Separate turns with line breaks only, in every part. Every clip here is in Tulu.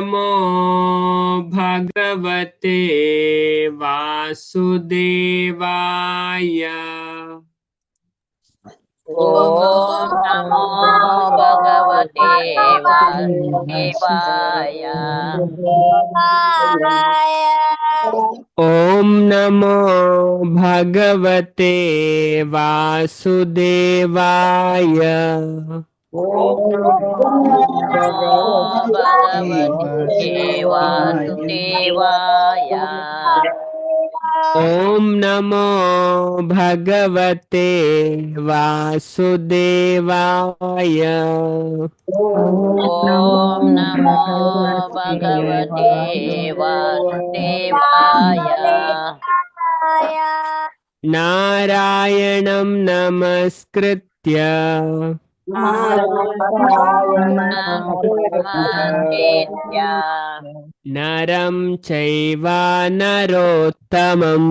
ನಮೋ ಭಗವತೆ ವಾಸುದೇವಾಯ.
ಓಂ ನಮೋ ಭಗವತೆ ವಾಸುದೇವಾಯ.
ಓಂ ನಮೋ ಭಗವತೆ ವಾಸುದೇವಾಯ.
ನಮೋ ಭಗವತೆ ವಾಸುದೇವಾಯ.
ಓಂ ನಮೋ ಭಗವತೆ ವಾಸುದೇವಾಯ.
ಓಂ ನಮೋ ಭಗವತೆ ವಾಸುದೇವಾಯ.
ನಾರಾಯಣಂ ನಮಸ್ಕೃತ್ಯ
ನಮಸ್ಕೃತ್ಯ
ನರಂ ಚೈವ ನರೋತ್ತಮಂ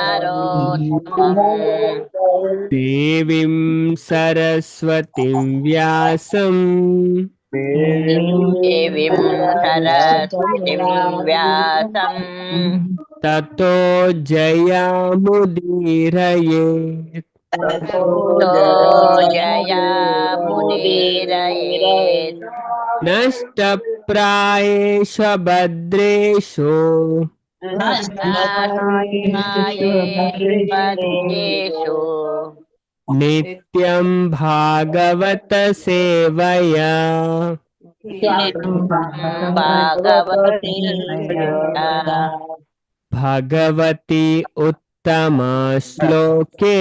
ನರೋತ್ತಮಂ
ದೇವಿಂ ಸರಸ್ವತಿಂ ವ್ಯಾಸಂ
ದೇವಿಂ ಸರಸ್ವತಿಂ ವ್ಯಾಸಂ
ತತೋ ಜಯಮುದೀರಯೇತ್.
ತೋ ಜಯಮುದೀರಯೇತ್.
ನಷ್ಟಪ್ರಾಯೇಷು ಭದ್ರೇಷು
ನಷ್ಟಪ್ರಾಯೇಷು
ನಿತ್ಯಂ ಭಾಗವತ ಸೇವಯಾ
ಭಾಗವತಿ
ಭಗವತಿ ಉತ್ತಮ ಶ್ಲೋಕೆ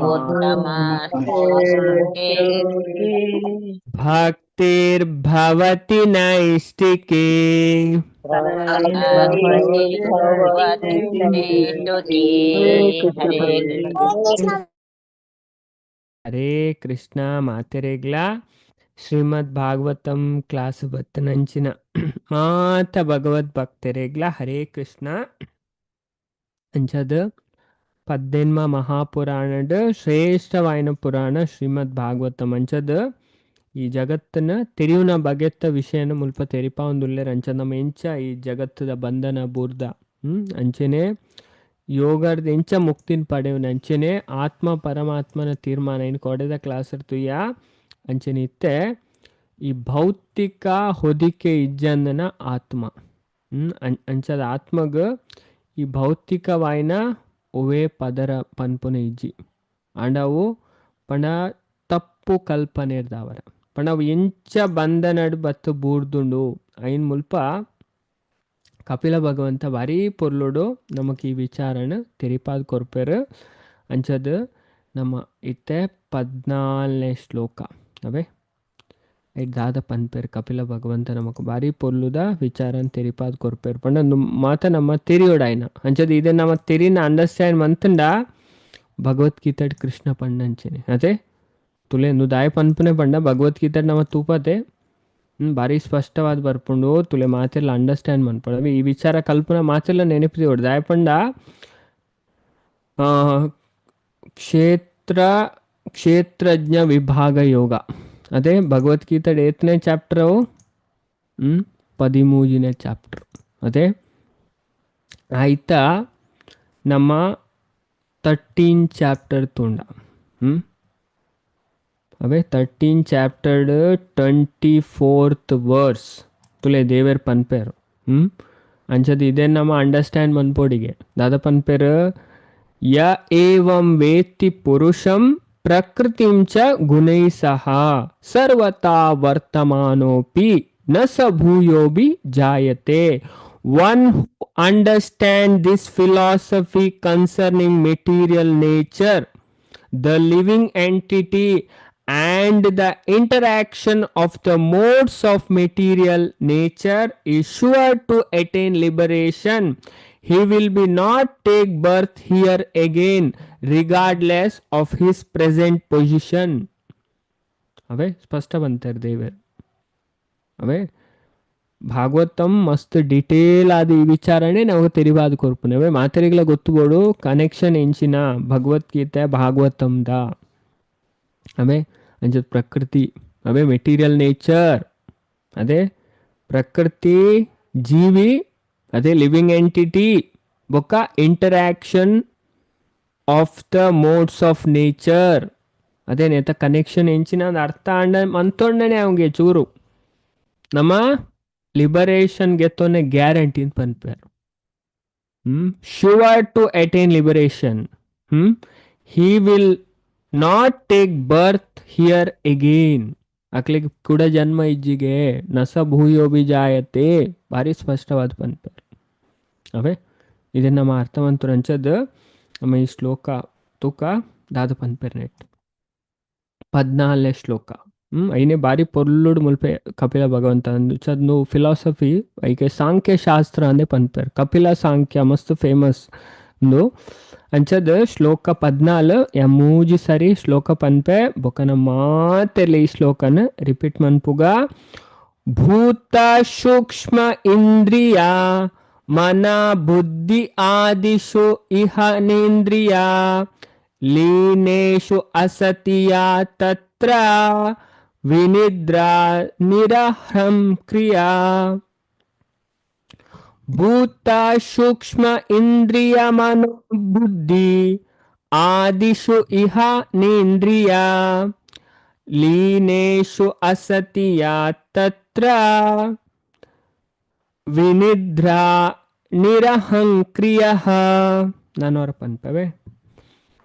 ಉತ್ತಮ ಶ್ಲೋಕೆ
ಭಕ್ತಿರ್ಭವತಿ ನೈಷ್ಟಿಕೇ.
ಭಕ್ತಿರ್ಭವತಿ ನೈಷ್ಟಿಕೇ. ಹರೇ ಕೃಷ್ಣ.
ಹರೇ ಕೃಷ್ಣ. ಮಾತೆರೆಗ್ಲ ಶ್ರೀಮದ್ ಭಾಗವತಂ ಕ್ಲಾಸ್ ಬತ್ತನಂಚಿನ ಮಾತ ಭಗವದ್ ಭಕ್ತರೆಗ್ಲ ಹರೇ ಕೃಷ್ಣ. ಅಂಚದ ಪದ್ದೆನ್ಮ ಮಹಾಪುರಾಣಡ್ ಶ್ರೇಷ್ಠವಾಯಿನ ಪುರಾಣ ಶ್ರೀಮದ್ ಭಾಗವತಂ. ಅಂಚದ ಈ ಜಗತ್ತನ ತೆರಿಯುನ ಬಗೆತ್ತ ವಿಷಯನ ಮುಲ್ಪ ತೆರಿಪಾವೊಂದುಲ್ಲೆರ್. ಅಂಚ ನಮ್ಮ ಎಂಚ ಈ ಜಗತ್ತದ ಬಂಧನ ಬೂರ್ದ ಅಂಚೆನೆ ಯೋಗರ್ದ್ ಎಂಚ ಮುಕ್ತಿನ್ ಪಡೆಯುನ, ಅಂಚೆನೆ ಆತ್ಮ ಪರಮಾತ್ಮನ ತೀರ್ಮಾನ ಇನ್ ಕೊಡೆದ ಕ್ಲಾಸ್ ತುಯ್ಯ. ಅಂಚೆನೆ ಇತ್ತೆ ಈ ಭೌತಿಕ ಹೊದಿಕೆ ಇಜ್ಜಂದನ ಆತ್ಮ ಅಂಚದ ಆತ್ಮಗ್ ಈ ಭೌತಿಕವಾಯಿನ ಒವೇ ಪದರ ಪನ್ಪುನ ಇಜ್ಜಿ. ಆಂಡ ಅವು ಪಂಡ ತಪ್ಪು ಕಲ್ಪನೆ ಇರ್ದಾವರ ಪಂಡ ಅವು ಎಂಚ ಬಂಧನಡ್ ಬತ್ತು ಬೂರ್ದುಂಡು. ಐನ್ ಮುಲ್ಪ ಕಪಿಲ ಭಗವಂತ ಭಾರೀ ಪೊರ್ಲುಡು ನಮಕ್ ಈ ವಿಚಾರಣ ತೆರಿಪಾದ್ ಕೊರ್ಪೆರ್. ಅಂಚದ್ ನಮ್ಮ ಇತ್ತೆ 14ನೇ ಶ್ಲೋಕ ಅವೇ ಐಟ್ ದಾದ ಪನ್ಪೆರ್ ಕಪಿಲ ಭಗವಂತ ನಮಕ್ ಭಾರಿ ಪೊರ್ಲುದ ವಿಚಾರನ್ ತೆರಿಪಾದ್ ಕೊರ್ಪೆರ್. ಪಂಡ ಮಾತ ನಮ್ಮ ತೆರಿಯೋಡಾಯ್ನ. ಅಂಚದ್ ಇದೆ ನಮ್ಮ ತೆರಿನ ಅಂಡರ್ಸ್ಟ್ಯಾಂಡ್ ಮಂತಂಡ ಭಗವದ್ಗೀತೆಡ್ ಕೃಷ್ಣ ಪಂಡಂಚೆನೆ ಅದೇ ತುಲೆ ನು ದಾಯ ಪನ್ಪುನೆ ಪಂಡ ಭಗವದ್ಗೀತೆಡ್ ನಮ್ಮ ತೂಪತೆ ಭಾರಿ ಸ್ಪಷ್ಟವಾದ ಬರ್ಪುಂಡು. ತುಲೆ ಮಾತೆಲ್ಲ ಅಂಡರ್ಸ್ಟ್ಯಾಂಡ್ ಮನ್ಪೊಡು. ಈ ವಿಚಾರ ಕಲ್ಪನ ಮಾತೆಲ್ಲ ನೆನಪು ದಾಯ ಪಂಡ ಕ್ಷೇತ್ರ ಕ್ಷೇತ್ರಜ್ಞ ವಿಭಾಗ ಯೋಗ ಅದೇ ಭಗವದ್ಗೀತೆ ಏತನೇ ಚಾಪ್ಟರ್ ಅವು 13ನೇ ಚಾಪ್ಟರ್ ಅದೇ ಆಯ್ತಾ. ನಮ್ಮ 13 ಚಾಪ್ಟರ್ ತುಂಡ ಅವೇ 13 ಚಾಪ್ಟರ್ 24th verse ತುಲೆ ದೇವೇರ್ ಪನ್ಪೇರು. ಅಂಚದ ಇದೇ ನಮ್ಮ ಅಂಡರ್ಸ್ಟ್ಯಾಂಡ್ ಮನ್ಪೋಡಿಗೆ ದಾದ ಪನ್ಪೇರು ಯ ಏವಂ ವೇತ್ತಿ ಪುರುಷಂ ಪ್ರಕೃತಿಂ ಚ ಗುಣೈ ಸಹ ಸರ್ವತಾ ವರ್ತಮಾನೋಪಿ ನ ಸ ಭೂಯೋಬಿ ಜಾಯತೆ. One who understand this philosophy concerning material nature, the living entity and the interaction of the modes of material nature is sure to attain liberation. He will be not take birth here again regardless of his present position. ಅವೇ ಸ್ಪಷ್ಟ ಬಂತಾರೆ ದೇವರು. ಅವೇ ಭಾಗವತಂ ಮಸ್ತ್ detail ಆದ ಈ ವಿಚಾರಣೆ ನಾವು ತೆರಿವಾದ ಕೊರ್ಪುನೆ. ಅವೇ ಮಾತೆರೆಗ್ಲ ಗೊತ್ತುಬೋಡು ಕನೆಕ್ಷನ್ ಎಂಚಿನ ಭಗವದ್ಗೀತೆ ಭಾಗವತಂದ. ಅವೇ ಅಂಚ ಪ್ರಕೃತಿ ಅವೇ ಮೆಟೀರಿಯಲ್ ನೇಚರ್ ಅದೇ ಪ್ರಕೃತಿ ಜೀವಿ ಅದೇ ಲಿವಿಂಗ್ ಎಂಟಿಟಿ ಬೊಕ್ಕ interaction of the modes of nature. ಅದೇನೇತ connection ಎಂಚಿನ ಅರ್ಥ ಅಂಡ ಮಂತೊಂಡನೆ ಅವಂಗೆ ಚೂರು ನಮ್ಮ ಲಿಬರೇಷನ್ ಗೆತ್ತೊನೆ ಗ್ಯಾರಂಟಿ ಅಂತ ಪನ್ಪೇರು. Sure to attain liberation. He will not take birth here again. ಅಕ್ಲಿಗೆ ಕೂಡ ಜನ್ಮ ಇಜ್ಜಿಗೆ ನಸ ಭೂಯೋ ಬಿ ಜಾಯತೆ ಭಾರಿ ಸ್ಪಷ್ಟವಾದ ಪನ್ಪೇರು. ಅವೇ ಇದನ್ನ ನಮ್ಮ ಅರ್ಥವಂತರಂಚದ ನಮ್ಮ ಈ ಶ್ಲೋಕ ತೂಕ ದಾದ ಪನ್ಪೇರ್ ನೆಟ್ 14ನೇ ಶ್ಲೋಕ. ಐನೇ ಬಾರಿ ಪೊರ್ಲುಡು ಮುಲ್ಪೆ ಕಪಿಲ ಭಗವಂತ ಅಂದು ಫಿಲಾಸಫಿ ಐಕೆ ಸಾಂಖ್ಯ ಶಾಸ್ತ್ರ ಅಂದೆ ಪನ್ಪೇರ್. ಕಪಿಲ ಸಾಂಖ್ಯ ಮಸ್ತ್ ಫೇಮಸ್ ಉಂದು. ಅಂಚದ ಶ್ಲೋಕ 14 ಯಾ ಮೂಜಿ ಸರಿ ಶ್ಲೋಕ ಪನ್ಪೆ ಬೊಕನ ಮಾತೆರ್ಲ ಈ ಶ್ಲೋಕನ ರಿಪೀಟ್ ಮನ್ಪುಗ. ಭೂತ ಸೂಕ್ಷ್ಮ ಇಂದ್ರಿಯ ಮನ ಬುದ್ಧಿ ಆದಿಷು ಇಹ ನೇಂದ್ರಿಯ ಲೀನೇಷು ಅಸತಿಯ ತತ್ರ ವಿನಿದ್ರಾ ನಿರಹಂ ಕ್ರಿಯಾ. ಭೂತ ಸೂಕ್ಷ್ಮ ಇಂದ್ರಿಯ ಮನೋ ಬುದ್ಧಿ ಆದಿಷು ಇಹ ನೇಂದ್ರಿಯ ಲೀನೇಷು ಅಸತಿಯ ತತ್ರ ವಿನಿದ್ರಾ ನಿರಹಂಕ್ರಿಯಃ. ನಾನವರ ಪನ್ಪವೆ.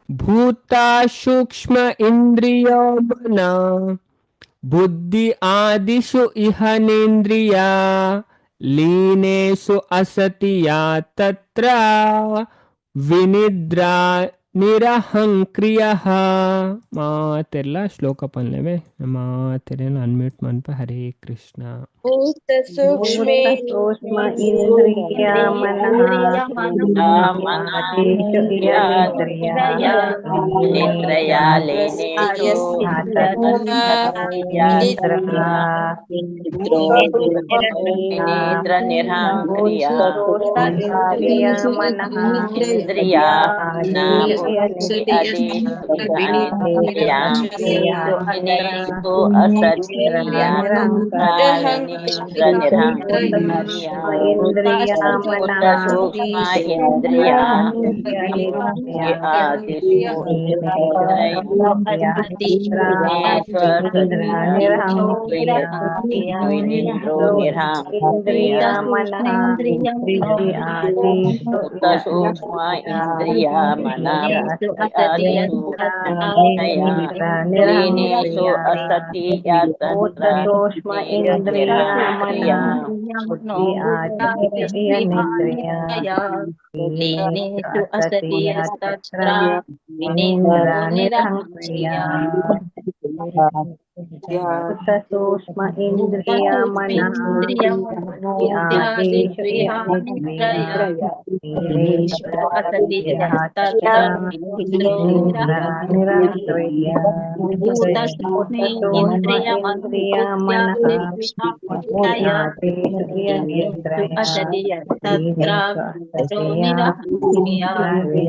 ಭೂತ ಸೂಕ್ಷ್ಮ ಇಂದ್ರಿಯ ಮನ ಬುದ್ಧಿ ಆದಿಷು ಇಹ ನೇಂದ್ರಿಯ ಲೀನೇಷು ಅಸತಿಯ ತತ್ರ ವಿನಿದ್ರಾ ನಿರಹಂಕ್ರಿಯಃ. ಮಾತೆಲ್ಲ ಶ್ಲೋಕ ಪನ್ಲೆವೆ ಮಾತೆಲ್ಲ ಅನ್ಮ್ಯೂಟ್ ಮನ್ಪ. ಹರೇ ಕೃಷ್ಣ.
ಭೂತ ಸೂಕ್ಷ್ಮೇ
ಸೂಕ್ಷ್ಮ ಇಂದ್ರಿಯ ಮನಃ ಆದಿಷು ಇಂದ್ರಿಯ
ನಿದ್ರಯ ಲೀನೇಷು ನಿದ್ರ ನಿರಹಂಕ್ರಿಯ
ಇಂದ್ರಿಯ ಮನಃ
ಇಂದ್ರಿಯ
ಇಂದ್ರಿಯ ಮನಃ
ಸೂಕ್ಷ್ಮ ಇಂದ್ರಿಯ
ಇಂದ್ರಿಯ ಮನಃ
ಸೂಕ್ಷ್ಮ ಇಂದ್ರಿಯ ಮನ ಲೀನೇಷು ಅಸತಿ
ಸೂಕ್ಷ್ಮ ಇಂದ್ರಿಯ ಮನಃ ಬುದ್ಧಿ ಆದಿಷು ಇಂದ್ರಿಯ
ಲೀನೇಷು ಅಸತಿ ತತ್ರ
ನಿಂದ್ರ ನಿರಹಂಕ್ರಿಯ. ಸೂಕ್ಷ್ಮ ಇಂದ್ರಿಯ ಮನಃ ಬುದ್ಧಿ ಆದಿಷು ಇಂದ್ರಿಯ ನಿಂದ್ರ ನಿರಹಂಕ್ರಿಯ. ಇಂದ್ರಿಯ ಮನಃ ಬುದ್ಧಿ ಆದಿಷು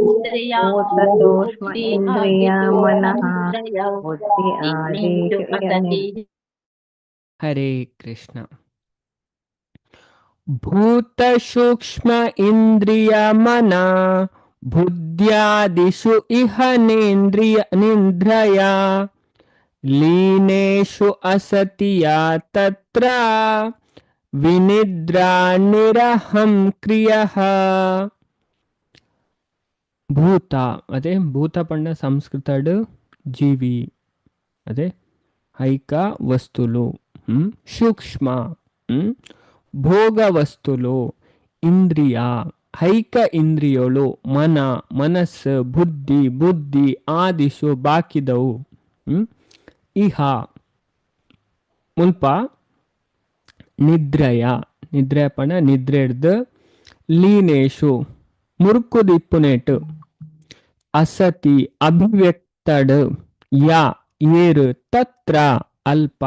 ಇಂದ್ರಿಯ ಸೂಕ್ಷ್ಮ ಇಂದ್ರಿಯ ಮನಃ ಬುದ್ಧಿ ಆದಿಷು
ಹರೇ ಕೃಷ್ಣ. ಭೂತ ಸೂಕ್ಷ್ಮ ಇಂದ್ರಿಯ ಮನ ಬುದ್ಧ್ಯಾದಿಷು ಇಹ ನೇಂದ್ರಿಯ ನಿಂದ್ರಯ ಲೀನೇಷು ಅಸತಿಯ ತತ್ರ ವಿನಿದ್ರಾ ನಿರಹಂ ಕ್ರಿಯಃ. ಭೂತ ಅದೇ ಭೂತ ಪಂಡ ಸಂಸ್ಕೃತಡ್ ಜೀವಿ ಅದೇ ಐಕ ವಸ್ತುಲು ಸೂಕ್ಷ್ಮ ಭೋಗ ವಸ್ತುಲು ಇಂದ್ರಿಯ ಹೈಕ ಇಂದ್ರಿಯೋಳು ಮನ ಮನಸ್ಸು ಬುದ್ಧಿ ಬುದ್ಧಿ ಆದಿಶು ಬಾಕಿದವು ಇಹ ಮುಲ್ಪ ನಿದ್ರಯ ನಿದ್ರೆ ಪಣ ನಿದ್ರೆ ಹಿಡ್ದು ಲೀನೇಶು ಮುರುಕುದಿಪ್ಪುನೇಟು ಅಸತಿ ಅಭಿವ್ಯಕ್ತಡು ಯಾ ಏರು ತತ್ರ ಅಲ್ಪ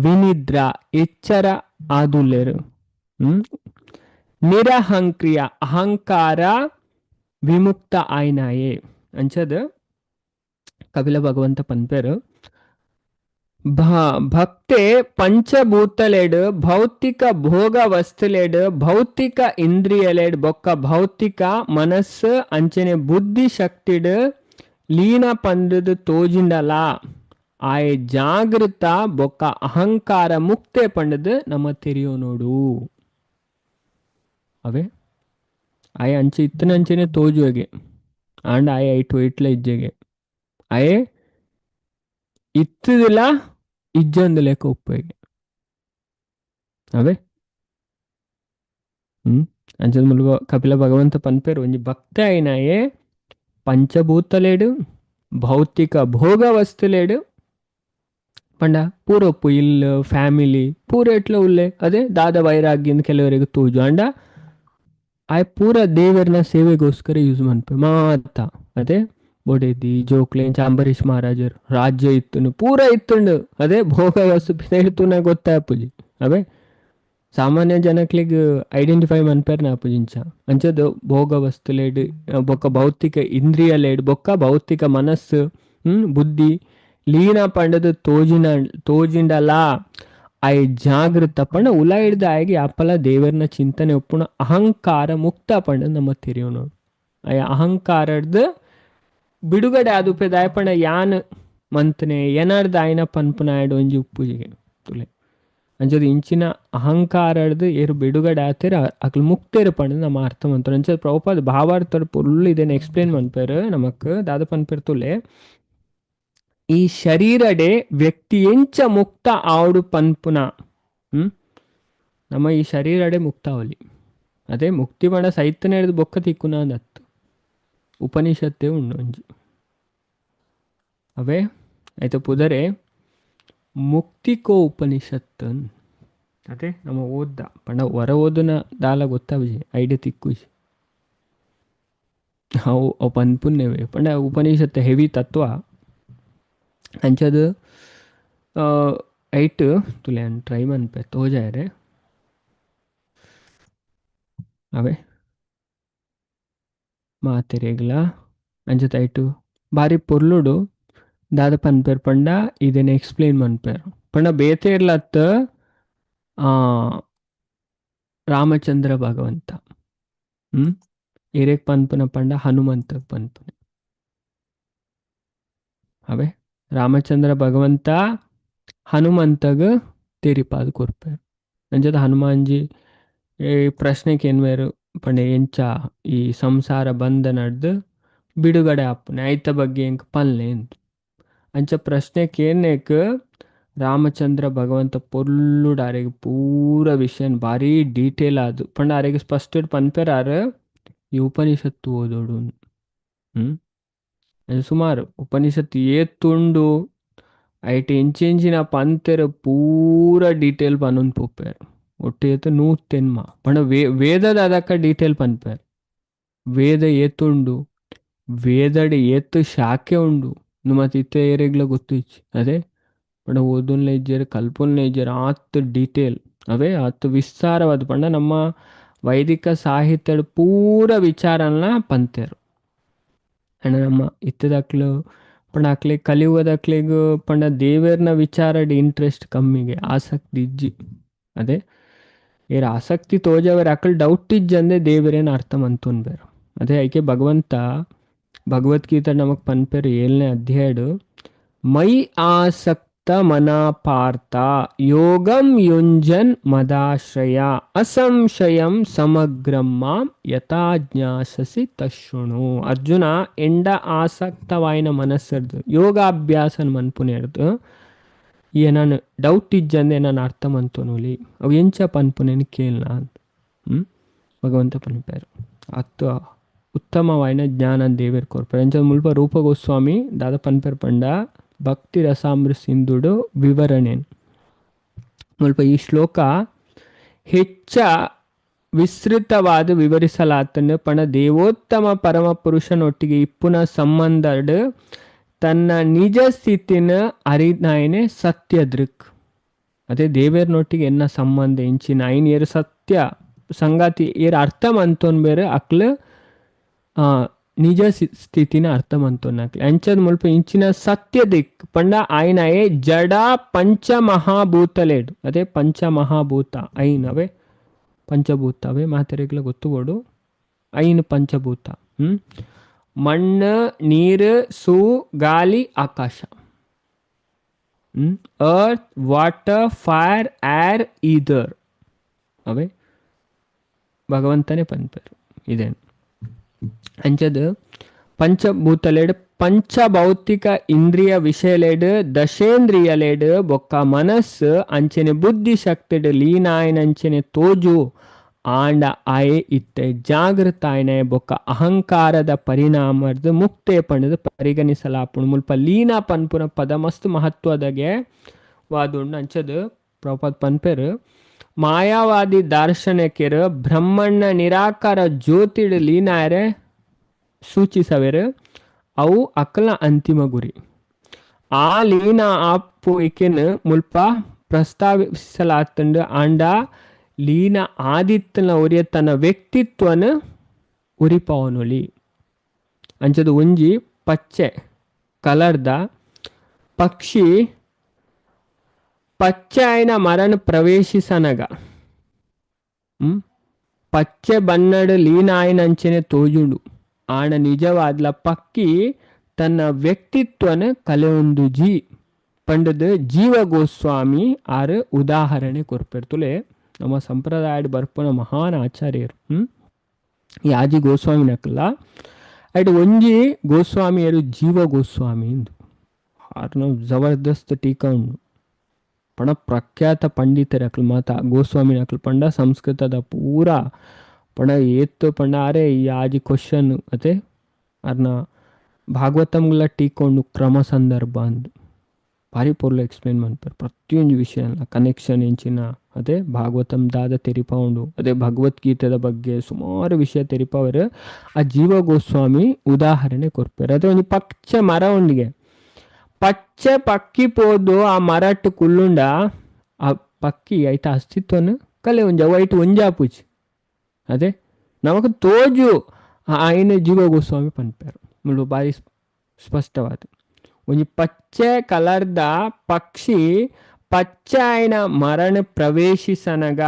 ವಿನಿದ್ರ ಎಚ್ಚರ ಆದುಲ್ಲೆರು ನಿರಹಂಕ್ರಿಯ ಅಹಂಕಾರ ವಿಮುಕ್ತ ಆಯ್ನಾಯೆ ಅಂಚದ. Kapila ಭಗವಂತ ಪನ್ಪೇರು ಭಕ್ತೆ ಪಂಚಭೂತಲೆಡ್ ಭೌತಿಕ ಭೋಗ ವಸ್ತುಲೆಡ್ ಭೌತಿಕ ಇಂದ್ರಿಯಲೆಡ್ ಬೊಕ್ಕ ಭೌತಿಕ ಮನಸ್ಸು ಅಂಚನೆ ಬುದ್ಧಿ ಶಕ್ತಿಡ್ ಲೀನ ಪಂದದ ತೋಜಿಂಡಲ ಆಯೆ ಜಾಗೃತ ಬೊಕ್ಕ ಅಹಂಕಾರ ಮುಕ್ತೆ ಪಂಡದು ನಮ್ಮ ತೆರಿಯೋ ನೋಡು. ಅವೇ ಆಯೆ ಅಂಚೆ ಇತ್ತನಂಚನೆ ತೋಜುವಗೆ ಆಂಡ ಆಯೆ ಐಟು ಇಟ್ಲ ಇಜ್ಜೆಗೆ ಆಯೆ ಇತ್ತದಿಲ್ಲ ಇಜ್ಜಂದು ಲೆಕ್ಕ ಉಪ್ಪಗೆ ಅವೇ. ಅಂಚದ ಮುಲ್ಪ ಕಪಿಲ ಭಗವಂತ ಪನ್ಪೇರು ಒಂಜಿ ಭಕ್ತ అయినాయే పంచభూతలేడు భౌతిక భోగ వస్తులేడు ಪಂಡ ಪೂರೊಪ್ಪು ಇಲ್ಲು ಫ್ಯಾಮಿಲಿ ಪೂರ ಎಟ್ಲ ಉಲ್ಲೆ ಅದೇ ದಾದ ವೈರಾಗ್ಯಂದ ಕೆಲವರಿಗೆ ತೋಜು ಅಂಡ ಆಯ್ ಪೂರ ದೇವರನ ಸೇವೆಗೋಸ್ಕರ ಯೂಸ್ ಮನ್ಪೆ ಮಾತ ಅದೇ ಬೊಡೆದಿ ಜೋಕ್ಲೇನ್ ಅಂಬರೀಷ್ ಮಹಾರಾಜರು ರಾಜ್ಯ ಇತ್ತುನು ಪೂರ ಇತ್ತುಂಡು ಅದೇ ಭೋಗ ವಸ್ತು ಪಿದೈತುನ ಗೊತ್ತಾಪುಜಿ ಅವೇ ಸಾಮಾನ್ಯ ಜನಕ್ಲಿಗ್ ಐಡೆಂಟಿಫೈ ಮನ್ಪೇರ್ ನಾಪುಜಿಂಚ ಅಂಚದ ಭೋಗ ವಸ್ತುಲೇಡ್ ಬೊಕ್ಕ ಭೌತಿಕ ಇಂದ್ರಿಯಲೇಡ್ ಬೊಕ್ಕ ಭೌತಿಕ ಮನಸ್ಸು ಬುದ್ಧಿ ಲೀನ ಪಂಡದು ತೋಜಿನ ತೋಜಿಂಡಲ ಆಯ್ ಜಾಗೃತ ಪಂಡ ಉಲ ಹಿಡ್ದ ಆಯ್ಗೆ ಅಪ್ಪಲ ದೇವರನ ಚಿಂತನೆ ಒಪ್ಪುಣ ಅಹಂಕಾರ ಮುಕ್ತ ಪಂಡ ನಮ್ಮ ತೆರಿಯೋನು ಆಯ ಅಹಂಕಾರಡ್ದು ಬಿಡುಗಡೆ ಆದುಪೆ ದಾಯಪಂಡ ಯಾನ್ ಮಂತನೆ ಏನಾರ್ದ ಆಯ್ನ ಪನ್ಪುನಾಯ್ಡು ಒಂಜಿ ಉಪ್ಪುಜಿಗೆ ತುಲೆ ಅಂಚದ ಇಂಚಿನ ಅಹಂಕಾರಡ್ದು ಏರು ಬಿಡುಗಡೆ ಆತೇರು ಅಕ್ಲು ಮುಕ್ತೇರು ಪಂಡ ನಮ್ಮ ಅರ್ಥ ಮಂತಾರೆ. ಅಂಚದ ಪ್ರಭುಪಾದ ಭಾವಾರ್ಥರು ಫುಲ್ ಇದನ್ನ ಎಕ್ಸ್ಪ್ಲೇನ್ ಮನ್ಪೇರು ನಮಕ್ ದಾದ ಪನ್ಪೇರು ತುಲೆ ಈ ಶರೀರಡೆ ವ್ಯಕ್ತಿ ಎಂಚ ಮುಕ್ತ ಆವಡು ಪನ್ಪುನ ನಮ್ಮ ಈ ಶರೀರಡೆ ಮುಕ್ತ ಅವಲಿ ಅದೇ ಮುಕ್ತಿ ಪಂಡ ಸೈತನ ಹಿಡಿದು ಬೊಕ್ಕ ತಿಕ್ಕುನ ಅಂದತ್ತು ಉಪನಿಷತ್ತೇ ಉಂಡು ಒಂಜಿ ಅವೇ ಆಯ್ತು ಪುದರೆ ಮುಕ್ತಿಕೋ ಉಪನಿಷತ್ತು ಅದೇ ನಮ್ಮ ಓದ್ದ ಪಂಡ ಹೊರ ಓದುನ ದಾಲ ಗೊತ್ತಾವಿಜಿ ಐಡಿಯಾ ತಿಕ್ಕುಜಿ ಅವು ಅವು ಪನ್ಪುನ್ನೇವೆ ಪಂಡ ಉಪನಿಷತ್ತು ಹೆವಿ ತತ್ವ ಅಂಚದು ಐಟ್ ತುಲೆ ಟ್ರೈ ಮನ್ಪೆ ತೋಜಾಯರೆ ಅವೇ ಮಾತೆರೆಗ್ಲ ಅಂಚದ ಐಟು ಬಾರಿ ಪೊರ್ಲುಡು ದಾದ ಪನ್ಪೇರ್ ಪಂಡ ಇದನ್ನ ಎಕ್ಸ್ಪ್ಲೇನ್ ಮನ್ಪೇರು ಪಂಡ ಬೇತೆ ಇರ್ಲತ್ತ ರಾಮಚಂದ್ರ ಭಗವಂತ ಏರೇಕ್ ಪನ್ಪುನ ಪಂಡ ಹನುಮಂತ ಪನ್ಪುನ ಅವೇ ರಾಮಚಂದ್ರ ಭಗವಂತ ಹನುಮಂತಗ ತೆರಿಪಾದ ಕೊರ್ಪೇರು ಅಂಚದ ಹನುಮಾನ್ಜಿ ಈ ಪ್ರಶ್ನೆಗೆ ಏನ್ವೇರು ಪಂಡ ಎಂಚ ಈ ಸಂಸಾರ ಬಂಧನಡ್ದು ಬಿಡುಗಡೆ ಆಪುನೆ ಐತ ಬಗ್ಗೆ ಎಂಕ್ ಪನ್ಲೆ ಅಂತ ಅಂಚ ಪ್ರಶ್ನೆ ಕೇನ್ನೇಕ್ ರಾಮಚಂದ್ರ ಭಗವಂತ ಪೊರ್ಲುಡು ಆರೆಗ್ ಪೂರ ವಿಷಯನ್ ಭಾರಿ ಡೀಟೇಲ್ ಆದು ಪಂಡ ಆರೆಗ್ ಸ್ಪಷ್ಟ ಪನ್ಪೆರಾರು ಈ ಉಪನಿಷತ್ತು ಓದೋಡು. ಸುಮಾರು ಉಪನಿಷತ್ತು ಏತುಂಡು ಐಟ್ ಎಂಚೆಂಚಿನ ಪಂತೆರ್ ಪೂರ ಡೀಟೇಲ್ ಪನೊಂದು ಪೋಪೇರು ಒಟ್ಟು ಏತು ನೂತೆನ್ಮ ಪಂಡ ವೇದದ ಅದಕ್ಕ ಡೀಟೇಲ್ ಪನ್ಪೇರು ವೇದ ಏತುಂಡು ವೇದಡ್ ಏತು ಶಾಖೆ ಉಂಡು ಮತ್ತೆ ಇತ್ತೆ ಏರೆಗ್ಲ ಗೊತ್ತು ಇಚ್ಚಿ ಅದೇ ಪಂಡ ಓದುನ್ಲ ಇಜ್ಜೆರ್ ಕಲ್ಪುನ್ಲ ಇಜ್ಜೆರ್ ಆತ್ ಡೀಟೇಲ್ ಅವೇ ಆತ್ ವಿಸ್ತಾರವಾದ ಪಂಡ ನಮ್ಮ ವೈದಿಕ ಸಾಹಿತ್ಯದ ಪೂರ ವಿಚಾರನ ಪಂತೇರು. ಅಂಡ ನಮ್ಮ ಇತ್ತದಕ್ಲು ಪಂಡ ಅಕ್ಲೆ ಕಲಿಯುಗದಕ್ಲೆಗ್ ಪಂಡ ದೇವೇರ್ನ ವಿಚಾರಡ್ ಇಂಟ್ರೆಸ್ಟ್ ಕಮ್ಮಿಗೆ ಆಸಕ್ತಿ ಇಜ್ಜಿ ಅದೇ ಏರ್ ಆಸಕ್ತಿ ತೋಜವರ್ ಅಕ್ಲ್ ಡೌಟ್ ಇಜ್ಜಂದೆ ದೇವರೇನ ಅರ್ಥ ಮಂತೊನ್ಬೇರು. ಅದೇ ಐಕೆ ಭಗವಂತ ಭಗವದ್ಗೀತೆ ನಮಕ್ ಪನ್ಪೇರು 7ನೇ ಅಧ್ಯಾಯಡು ಮೈ ಆಸಕ್ತ ಮನಾ ಪಾರ್ಥ ಯೋಗಂ ಯುಂಜನ್ ಮದಾಶ್ರಯ ಅಸಂಶಯಂ ಸಮಗ್ರಂ ಮಾಂ ಯಥಾ ಜ್ಞಾಸಸಿ ತಶೃಣು. ಅರ್ಜುನ ಎಂಡ ಆಸಕ್ತವಾಯಿನ ಮನಸ್ಸರ್ದು ಯೋಗಾಭ್ಯಾಸನ ಮನ್ಪುನೆರ್ದು ಏನಾನು ಡೌಟ್ ಇಜ್ಜಂದೆ ನಾನು ಅರ್ಥ ಮಂತೊನುಲಿ ಅವು ಎಂಚ ಪನ್ಪುನೇನು ಕೇಳ್ನ ಅಂತ ಭಗವಂತ ಪನ್ಪೇರು. ಅತ್ತು ಉತ್ತಮವಾಯಿನ ಜ್ಞಾನ ದೇವೇರ್ ಕೊರ್ಪೇರು. ಅಂಚ ಮುಲ್ಪ ರೂಪ ಗೋಸ್ವಾಮಿ ದಾದ ಪನ್ಪೇರು ಪಂಡ ಭಕ್ತಿ ರಸಾಮೃತ ಸಿಂಧುಡು ವಿವರಣೆ ಮುಲ್ಪ ಈ ಶ್ಲೋಕ ಹೆಚ್ಚ ವಿಸ್ತೃತವಾದ ವಿವರಿಸಲಾತನು ಪಣ ದೇವೋತ್ತಮ ಪರಮ ಪುರುಷನೊಟ್ಟಿಗೆ ಇಪ್ಪುನ ಸಂಬಂಧಡ್ ತನ್ನ ನಿಜ ಸ್ಥಿತಿನ ಅರಿನಾಯನೆ ಸತ್ಯದೃಕ್. ಅದೇ ದೇವೇರ್ನೊಟ್ಟಿಗೆ ಎನ್ನ ಸಂಬಂಧ ಎಂಚಿನ ಐನ್ ಏರು ಸತ್ಯ ಸಂಗಾತಿ ಏರ್ ಅರ್ಥ ಮಂತೊನ್ ಬೇರೆ ಅಕ್ಲು ನಿಜ ಸ್ಥಿತಿನ ಅರ್ಥ ಮಂತೊನ್ನಾಕ್ಲೆ ಅಂಚದ ಮುಲ್ಪ ಇಂಚಿನ ಸತ್ಯ ದಿಕ್ ಪಂಡ ಆಯ್ನಾಯೆ ಜಡ ಪಂಚಮಹಾಭೂತಲೇಡು ಅದೇ ಪಂಚಮಹಾಭೂತ ಐನ್ ಅವೇ ಪಂಚಭೂತ ಅವೇ ಮಾತೆರೆಗ್ಲ ಗೊತ್ತು ಬೋಡು ಐನ್ ಪಂಚಭೂತ. ಮಣ್ಣು, ನೀರು, ಸೂ, ಗಾಲಿ, ಆಕಾಶ. ಅರ್ತ್, ವಾಟರ್, ಫೈರ್, ಏರ್, ಈದರ್ ಅವೇ ಭಗವಂತನೇ ಪನ್ಪೇರು ಇದೇನು. ಅಂಚದ ಪಂಚಭೂತಲೇಡು ಪಂಚಭೌತಿಕ ಇಂದ್ರಿಯ ವಿಷಯಲೇಡು ದಶೇಂದ್ರಿಯಲೇಡು ಬೊಕ್ಕ ಮನಸ್ಸು ಅಂಚನೆ ಬುದ್ಧಿ ಶಕ್ತಿಡು ಲೀನಾಯನಂಚನೆ ತೋಜು ಆಂಡ ಆಯೆ ಇತ್ತೆ ಜಾಗೃತ ಆಯನೆ ಬೊಕ್ಕ ಅಹಂಕಾರದ ಪರಿಣಾಮದ ಮುಕ್ತೆ ಪಣದು ಪರಿಗಣಿಸಲಾಪುಣು. ಮುಲ್ಪ ಲೀನ ಪನ್ಪುನ ಪದ ಮಸ್ತ್ ಮಹತ್ವದಗೆ ವಾದುಂಡು. ಅಂಚದ ಪ್ರಭುಪಾದ ಪನ್ಪೇರು ಮಾಯಾವಾದಿ ದಾರ್ಶನಿಕರು ಬ್ರಹ್ಮಣ್ಣ ನಿರಾಕಾರ ಜ್ಯೋತಿಡು ಲೀನಾಯರೆ ಸೂಚಿಸವೆರು ಅವು ಅಕಲ ಅಂತಿಮ ಗುರಿ. ಆ ಲೀನ ಆಪು ಇಕೆನ್ ಮುಲ್ಪ ಪ್ರಸ್ತಾವಿಸಲಾತಂಡು ಆಂಡ ಲೀನ ಆದಿತ್ತನ ಒರಿಯ ತನ್ನ ವ್ಯಕ್ತಿತ್ವನ ಉರಿಪವನೊಲಿ. ಅಂಚದ ಒಂಜಿ ಪಚ್ಚೆ ಕಲರ್ದ ಪಕ್ಷಿ ಪಚ್ಚೆ ಆಯ್ನ ಮರಣ ಪ್ರವೇಶಿಸನಗ ಪಚ್ಚೆ ಬನ್ನಡು ಲೀನ ಆಯ್ನ ಅಂಚನೆ ತೋಜುಂಡು ಆಣ ನಿಜವಾದ್ಲ ಪಕ್ಕಿ ತನ್ನ ವ್ಯಕ್ತಿತ್ವನ ಕಲೆಯೊಂದು ಜಿ ಪಂಡದ ಜೀವ ಗೋಸ್ವಾಮಿ ಆರು ಉದಾಹರಣೆ ಕೊರ್ಪೆರ್ತುಲೆ. ನಮ್ಮ ಸಂಪ್ರದಾಯಡ್ ಬರ್ಪುನ ಮಹಾನ್ ಆಚಾರ್ಯರು ಯಾಜಿ ಗೋಸ್ವಾಮಿ ನಕಲ್ಲ ಅಡ್ ಒಂಜಿ ಗೋಸ್ವಾಮಿಯರು ಜೀವ ಗೋಸ್ವಾಮಿ ಎಂದು ಆರ್ನ ಜಬರ್ದಸ್ತ್ ಟೀಕಾ ಉಂಡು. ಪಣ ಪ್ರಖ್ಯಾತ ಪಂಡಿತರ ಅಕ್ಲು ಮಾತ ಗೋಸ್ವಾಮಿ ನಕಲು ಪಂಡ ಸಂಸ್ಕೃತದ ಪೂರಾ ಪಣ ಏತ್ತು ಪಂಡ ಅರೆ ಈ ಆಜಿ ಕ್ವಶನ್ ಅತೆ ಅರ್ನ ಭಾಗವತಂಗಳ ಟೀಕೊಂಡು ಕ್ರಮ ಸಂದರ್ಭ ಅಂದು ಭಾರಿ ಪೊರ್ಲು ಎಕ್ಸ್ಪ್ಲೇನ್ ಮಾಡ್ತಾರೆ ಪ್ರತಿಯೊಂದು ವಿಷಯ ಕನೆಕ್ಷನ್ ಎಂಚಿನ ಅದೇ ಭಾಗವತಂ ದಾದ ತೆರಿಪಾವುಂಡು ಅದೇ ಭಗವದ್ಗೀತೆದ ಬಗ್ಗೆ ಸುಮಾರು ವಿಷಯ ತೆರಿಪಾವರು. ಆ ಜೀವ ಗೋಸ್ವಾಮಿ ಉದಾಹರಣೆ ಕೊರ್ಪೇರು. ಅದೇ ಒಂದು ಪಚ್ಚೆ ಮರ ಉಂಡಿಗೆ ಪಚ್ಚೆ ಪಕ್ಕಿ ಪೋದು ಆ ಮರಟ್ಟು ಕುಲ್ಲುಂಡ ಆ ಪಕ್ಕಿ ಐತ ಅಸ್ತಿತ್ವನ ಕಲೆ ಒಂಜ ವೈಟ್ ಒಂಜಾಪುಜಿ ಅದೇ ನಮಕ್ ತೋಜು ಆಯ್ನ ಜೀವ ಗೋಸ್ವಾಮಿ ಪನ್ಪೇರು ಮುಳ್ಳು ಭಾರಿ ಸ್ಪಷ್ಟವಾದ. ಒಂಜಿ ಪಚ್ಚೆ ಕಲರ್ದ ಪಕ್ಷಿ ಪಚ್ಚೆ ಆಯ್ನ ಮರಣ ಪ್ರವೇಶಿಸನಗ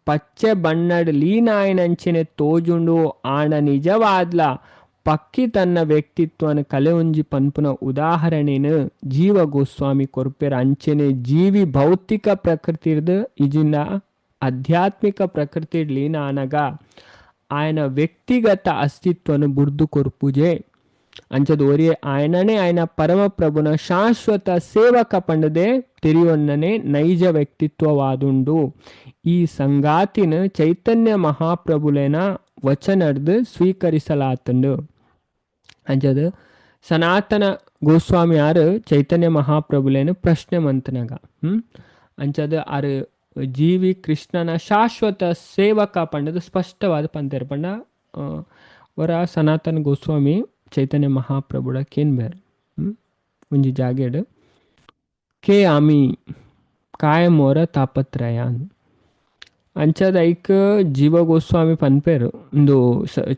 ಪಚ್ಚೆ ಬಣ್ಣಡ್ ಲೀನಾಯನಂಚಿನ ತೋಜುಂಡು ಆಣ ನಿಜವಾದ್ಲ ಪಕ್ಕಿ ತನ್ನ ವ್ಯಕ್ತಿತ್ವನ ಕಲೆ ಒಂಜಿ ಪನ್ಪುನ ಉದಾಹರಣೆನು ಜೀವ ಗೋಸ್ವಾಮಿ ಕೊರ್ಪೆರ. ಅಂಚನೆ ಜೀವಿ ಭೌತಿಕ ಪ್ರಕೃತಿರ್ದು ಇಜಿನ ಆಧ್ಯಾತ್ಮಿಕ ಪ್ರಕೃತಿ ಲೀನ ಆನಗ ఆయన ವ್ಯಕ್ತಿಗತ ಅಸ್ತಿತ್ವನು ಬುರ್ದು ಕೊರ್ಪುಜೆ. ಅಂಚದ ಒರಿಯೆ ಆಯನನೇ ಆಯನ ಪರಮಪ್ರಭುನ ಶಾಶ್ವತ ಸೇವಕ ಪಂಡದೆ ತೆರಿಯೊನ್ನನೆ ನೈಜ ವ್ಯಕ್ತಿತ್ವವಾದುಂಡು. ಈ ಸಂಗಾತಿನ ಚೈತನ್ಯ ಮಹಾಪ್ರಭುಲೇನ ವಚನರ್ದು ಸ್ವೀಕರಿಸಲಾತಂಡು. ಅಂಚದ ಸನಾತನ ಗೋಸ್ವಾಮಿ ಆರು ಚೈತನ್ಯ ಮಹಾಪ್ರಭುಲೇನ ಪ್ರಶ್ನೆ ಮಂತನಗ ಅಂಚದ ಆರು ಜೀವಿ ಕೃಷ್ಣನ ಶಾಶ್ವತ ಸೇವಕ ಪಂಡದು ಸ್ಪಷ್ಟವಾದ ಪಂತೇರು ಪಂಡ ವರ ಸನಾತನ ಗೋಸ್ವಾಮಿ ಚೈತನ್ಯ ಮಹಾಪ್ರಭುಡ ಕೇನ್ ಬೇರ್ ಒಂಜಿ ಜಾಗೆಡ್ ಕೆ ಆಮಿ ಕಾಯಮೋರ ತಾಪತ್ರಯ ಅಂಚದ ಐಕ್ ಜೀವ ಗೋಸ್ವಾಮಿ ಪನ್ಪೇರು ಇಂದು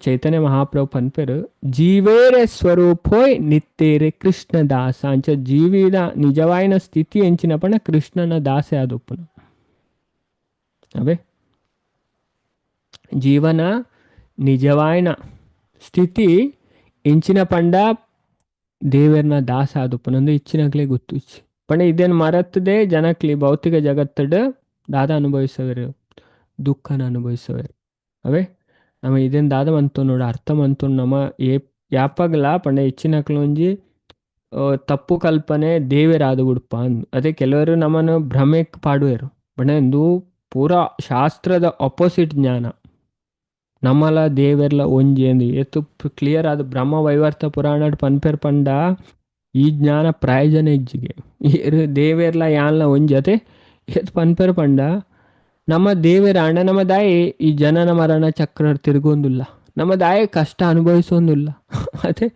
ಚೈತನ್ಯ ಮಹಾಪ್ರಭು ಪನ್ಪೇರು ಜೀವೇರೆ ಸ್ವರೂಪೋಯ್ ನಿತ್ಯೇರೆ ಕೃಷ್ಣ ದಾಸ. ಅಂಚ ಜೀವಿನ ನಿಜವಾಯಿನ ಸ್ಥಿತಿ ಎಂಚಿನ ಪಂಡ ಕೃಷ್ಣನ ದಾಸೆ ಆದುಪ್ಪುನ ಅವೇ ಜೀವನ ನಿಜವಾಯಿನ ಸ್ಥಿತಿ ಇಂಚಿನ ಪಂಡ ದೇವರ್ನ ದಾಸ ಆದುಪ್ಪುನಂದು ಇಚ್ಚಿನಕ್ಲೆ ಗೊತ್ತು ಇಚ್ಚಿ ಪಂಡ ಇದೇನು ಮರತ್ತದೆ ಜನಕ್ಲಿ ಭೌತಿಕ ಜಗತ್ತಡ್ ದಾದ ಅನುಭವಿಸವರು ದುಃಖನ ಅನುಭವಿಸವರು ಅವೇ ನಮ್ಮ ಇದೇನು ದಾದ ಮಂತು ನೋಡು ಅರ್ಥ ಮಂತು ನಮ್ಮ ಏ ಯಾಪಗ್ಲ ಪಂಡ ಹೆಚ್ಚಿನಕ್ಲೊಂಜಿ ತಪ್ಪು ಕಲ್ಪನೆ ದೇವರಾದ ಉಡುಪ ಅಂದು. ಅದೇ ಕೆಲವರು ನಮ್ಮನ್ನು ಭ್ರಮೆಕ್ ಪಾಡುವರು ಪಂಡ ಇಂದು ಪೂರಾ ಶಾಸ್ತ್ರದ ಅಪೋಸಿಟ್ ಜ್ಞಾನ ನಮ್ಮಲ ದೇವೆರ್ಲ ಒಂಜಿ ಅಂದು ಏತು ಕ್ಲಿಯರ್ ಆದ ಬ್ರಹ್ಮ ವೈವರ್ತ ಪುರಾಣ ಪನ್ಪೇರ್ ಪಂಡ ಈ ಜ್ಞಾನ ಪ್ರಯೋಜನ ಇಜ್ಜಿಗೆ ದೇವೆರ್ಲ ಯಾನ್ಲ ಒಂಜಿ ಅತೆ ಏತ್ ಪನ್ಪೇರ್ ಪಂಡ ನಮ್ಮ ದೇವರ ಅಣ್ಣ ನಮ್ಮ ದಾಯಿ ಈ ಜನನ ಮರಣ ಚಕ್ರ ತಿರುಗೊಂದಿಲ್ಲ ನಮ್ಮ ದಾಯಿ ಕಷ್ಟ ಅನುಭವಿಸೋದಿಲ್ಲ ಅದೇ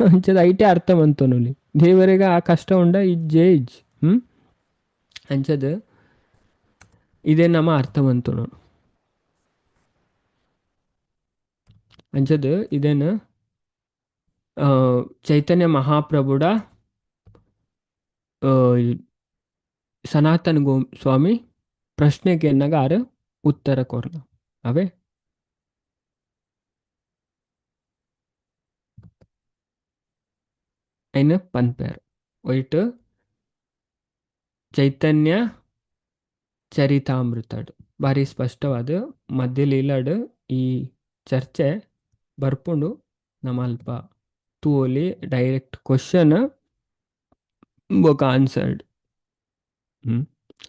ಅಂಚದ ಐಟೇ ಅರ್ಥ ಮಂತೊನುಲಿ ದೇವರಿಗೆ ಆ ಕಷ್ಟ ಉಂಡ ಇಜ್ಜೆ ಇಜ್ಜಿ ಅಂಚದ ಇದೇ ನಮ್ಮ ಅರ್ಥ ಮಂತೊನು ಅಂಚದ ಇದೇನು Chaitanya ಮಹಾಪ್ರಭುಡ ಸನಾತನ ಗೋಸ್ವಾಮಿ ಪ್ರಶ್ನೆಗೆ ಎನ್ನಾಗ ಆರು ಉತ್ತರ ಕೊರ್ನ ಅವೇ. ಐನ ಪನ್ಪೇರ್ ಒಯ್ಟ್ ಚೈತನ್ಯ ಚರಿತಾಮೃತಡ್ ಭಾರಿ ಸ್ಪಷ್ಟವಾದ ಮಧ್ಯಲೀಲಾಡ್ ಈ ಚರ್ಚೆ ಬರ್ಪುಂಡು. ನಮ್ಮ ಅಲ್ಪ ತೂವೊಲಿ ಡೈರೆಕ್ಟ್ ಕ್ವಶನ್ ಬೊಕ ಆನ್ಸರ್ಡ್.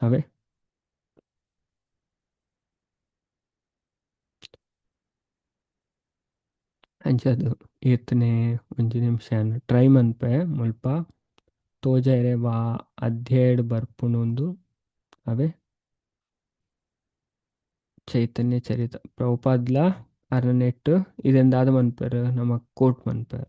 ಅವೇ ಅಂಚದು ಏತ್ನೆ ಒಂಜಿ ನಿಮಿಷ ಟ್ರೈ ಮನ್ಪೆ ಮುಲ್ಪ ತೋಜಾರೆ ವಾ ಅಧ್ಯಾಯಡ್ ಬರ್ಪುಂಡು ಅವೇ. ಚೈತನ್ಯ ಚರಿತ ಪ್ರಭುಪಾದ್ಲ ಅರನೆಟ್ ಇದೆಂದಾದ ಮನ್ಪೆರ್ ನಮ್ಮ ಕೋಟ್ ಮನ್ಪೆರ್.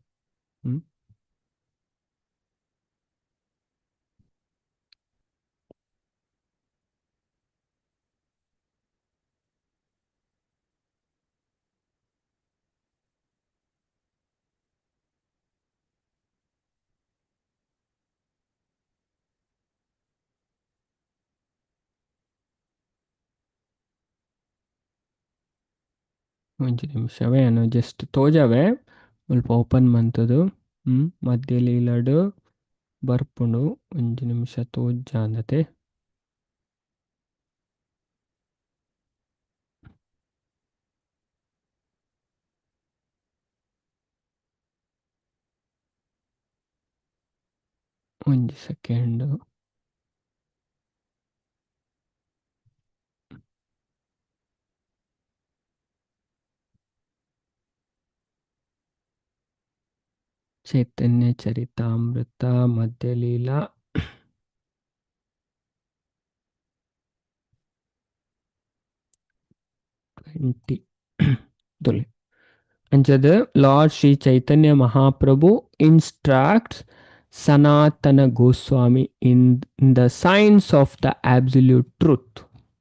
ಒಂಜಿ ನಿಮಿಷವೇ ನಾನು ಜಸ್ಟ್ ತೋಜಾವೆ ಮುಲ್ಪ ಓಪನ್ ಮಂತದು. ಮಧ್ಯಲೀಲಾಡ್ ಬರ್ಪುಂಡು ಒಂಜಿ ನಿಮಿಷ ತೋಜಾಂದತೆ. ಒಂಜಿ second. Chaitanya Charitamrita ಮಧ್ಯಲೀಲಾ 20 ತುಲೆ. ಅಂಚದ Lord Shri Chaitanya Mahaprabhu instructs Sanatana Goswami in the science of the absolute truth.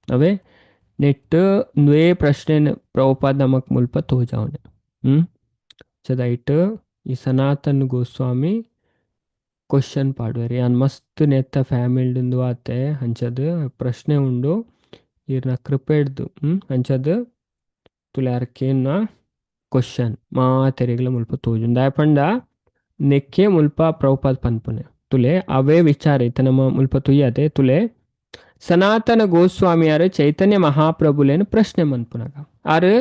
ಅವೇ ನೆಟ್ ನ್ವೇ ಪ್ರಶ್ನೆ ಪ್ರಭುಪಾದ ನಮಕ್ ಮುಲ್ಪ ತೋಜಾವನೆ. ಚದೈಟ್ ಈ ಸನಾತನ ಗೋಸ್ವಾಮಿ ಕ್ವಶನ್ ಪಾಡ್ವೇರಿ ಯಾನ್ ಮಸ್ತ್ ನೆತ್ತ ಫ್ಯಾಮಿಲಿಂದು ಆತೆ ಅಂಚದ ಪ್ರಶ್ನೆ ಉಂಡು ಈರ್ನ ಕೃಪೆಡ್ದು. ಅಂಚದ ತುಲಾರ್ಕೇನ ಕ್ವಶನ್ ಮಾತೆರೆಗ್ಲ ಮುಲ್ಪ ತೋಜುಂಡು. ದಾಯೆ ಪಂಡ ನೆಕ್ಕೆ ಮುಲ್ಪ ಪ್ರಭುಪಾದ ಪನ್ಪುನೆ ತುಲೆ ಅವೇ ವಿಚಾರ ಇತ್ತ ನಮ್ಮ ಮುಲ್ಪ ತುಯ್ಯತೆ. ತುಲೆ ಸನಾತನ ಗೋಸ್ವಾಮಿಯಾರು ಚೈತನ್ಯ ಮಹಾಪ್ರಭುಲೇನು ಪ್ರಶ್ನೆ ಮನ್ಪುನಗ ಆರು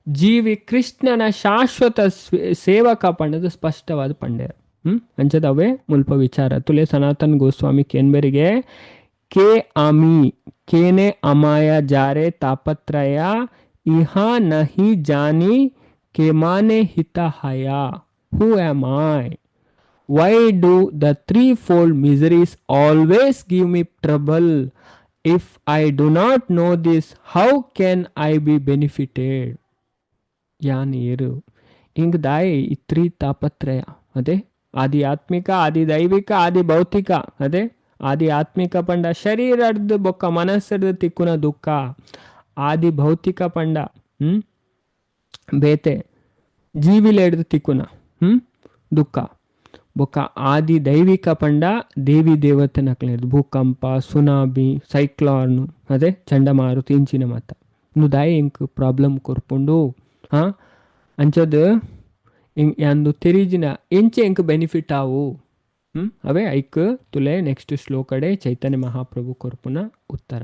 ಜೀವಿ ಕೃಷ್ಣನ ಶಾಶ್ವತ ಸೇವಕ ಪಂಡದು ಸ್ಪಷ್ಟವಾದ ಪಂಡೇರ್. ಅಂಚದ ಅವೇ ಮುಲ್ಪ ವಿಚಾರ. ತುಲೆ ಸನಾತನ ಗೋಸ್ವಾಮಿ ಕೇನ್ಬೆರಿಗೆ ಕೆ ಆಮಿ ಕೇನೆ ಅಮಾಯ ಜಾರೆ ತಾಪತ್ರಯ ಇಹಾ ನಹಿ ಜಾನಿ ಕೆ ಮಾನೆ ಹಿತ ಹಯ. Who am I? Why do the threefold miseries always give me trouble? If I do not know this, how can I be benefited? ಯಾನ್ ಏರು ಹಿಂಗ್ ದಾಯಿ ಇತ್ರಿ ತಾಪತ್ರಯ ಅದೇ ಆದಿ ಆತ್ಮಿಕ ಆದಿ ದೈವಿಕ ಆದಿ ಭೌತಿಕ. ಅದೇ ಆದಿ ಆತ್ಮಿಕ ಪಂಡ ಶರೀರಡ್ದು ಬೊಕ್ಕ ಮನಸ್ಸಡ್ದು ತಿಕ್ಕುನ ದುಃಖ. ಆದಿ ಭೌತಿಕ ಪಂಡ ಬೇತೆ ಜೀವಿಲೆಡ್ದು ತಿಕ್ಕುನ ದುಃಖ. ಬೊಕ್ಕ ಆದಿ ದೈವಿಕ ಪಂಡ ದೇವಿ ದೇವತೆನಕ್ಲೆರ್ದು ಭೂಕಂಪ ಸುನಾಮಿ ಸೈಕ್ಲಾನ್ ಅದೇ ಚಂಡಮಾರುತ ಇಂಚಿನ ಮಾತ ದಾಯಿ ಇಂಕ್ ಪ್ರಾಬ್ಲಮ್ ಕೊರ್ಪುಂಡು. ಹಾ ಅಂಚದ ಯಾಂದು ತೆರಿಜಿನ ಎಂಚೆ ಎಂಕ್ ಬೆನಿಫಿಟ್ ಆವು. ಅವೇ ಐಕ್ ತುಲೆ ನೆಕ್ಸ್ಟ್ ಶ್ಲೋಕಡೆ ಚೈತನ್ಯ ಮಹಾಪ್ರಭು ಕೊರ್ಪುನ ಉತ್ತರ.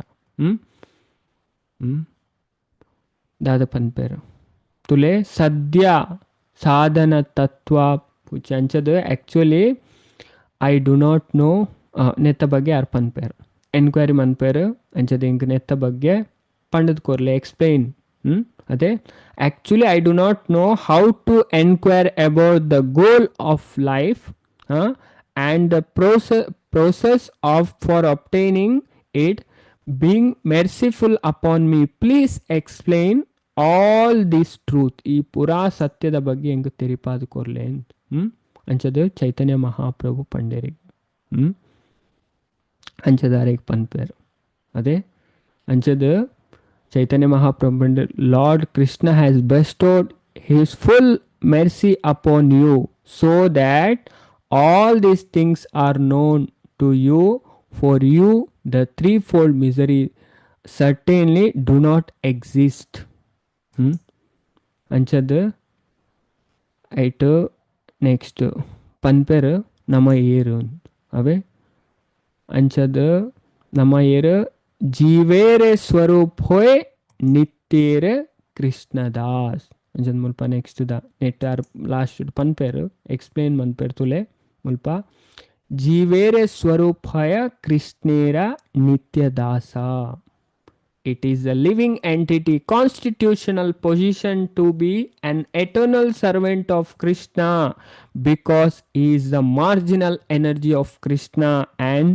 ದಾದ ಪನ್ಪೇರು ತುಲೆ ಸದ್ಯ ಸಾಧನ ತತ್ವ ಪೂಜೆ ಅಂಚದ actually I do not know ನೆತ್ತ ಬಗ್ಗೆ ಯಾರು ಪನ್ಪೇರು ಎನ್ಕ್ವೈರಿ ಮನ್ಪೇರು ಅಂಚದ ಇಂಕ್ ನೆತ್ತ ಬಗ್ಗೆ ಪಂಡದ್ ಕೊರ್ಲೆ ಎಕ್ಸ್ಪ್ಲೈನ್. ಅದೇ actually I do not know how to enquire about the goal of life and the process of for obtaining it. Being merciful upon me, please explain all this truth. ಈ ಪುರಾ ಸತ್ಯದ ಬಗ್ಗೆ ಹೆಂಗೆ ತೆರಿಪಾದ ಕೊರ್ಲೆ ಅಂತ. ಅಂಚದ ಚೈತನ್ಯ ಮಹಾಪ್ರಭು ಪಂಡೇರಿಗೆ ಅಂಚದಾರಿಗೆ ಪನ್ಪೇರು. ಅದೇ ಅಂಚದ Chaitanya Mahaprabhu Lord Krishna has bestowed his full mercy upon you, So that all these things are known to you, for you the threefold misery certainly do not exist. Hmm? ಅಂಚದ್ ಐಟ್ next ಪನ್ಪೆರ್ ನಮ ಏರು ಅವೇ ಅಂಚದ್ ನಮ ಏರು ಜೀವೇರೆ ಸ್ವರೂಪ್ ಹೋಯ್ ನಿತ್ಯೇರ ಕೃಷ್ಣದಾಸ್. ಅಂಚದ್ ಮುಲ್ಪ next the net R last ಪನ್ಪೆರ್ ಎಕ್ಸ್ಪ್ಲೇನ್ ಮನ್ಪೆರ್ ತುಲೆ ಮುಲ್ಪ ಜೀವೇರೆ Swaroop ಹೋಯ ಕೃಷ್ಣೇರ ನಿತ್ಯದಾಸ. It is a living entity constitutional position to be an eternal servant of Krishna because he is the marginal energy of Krishna and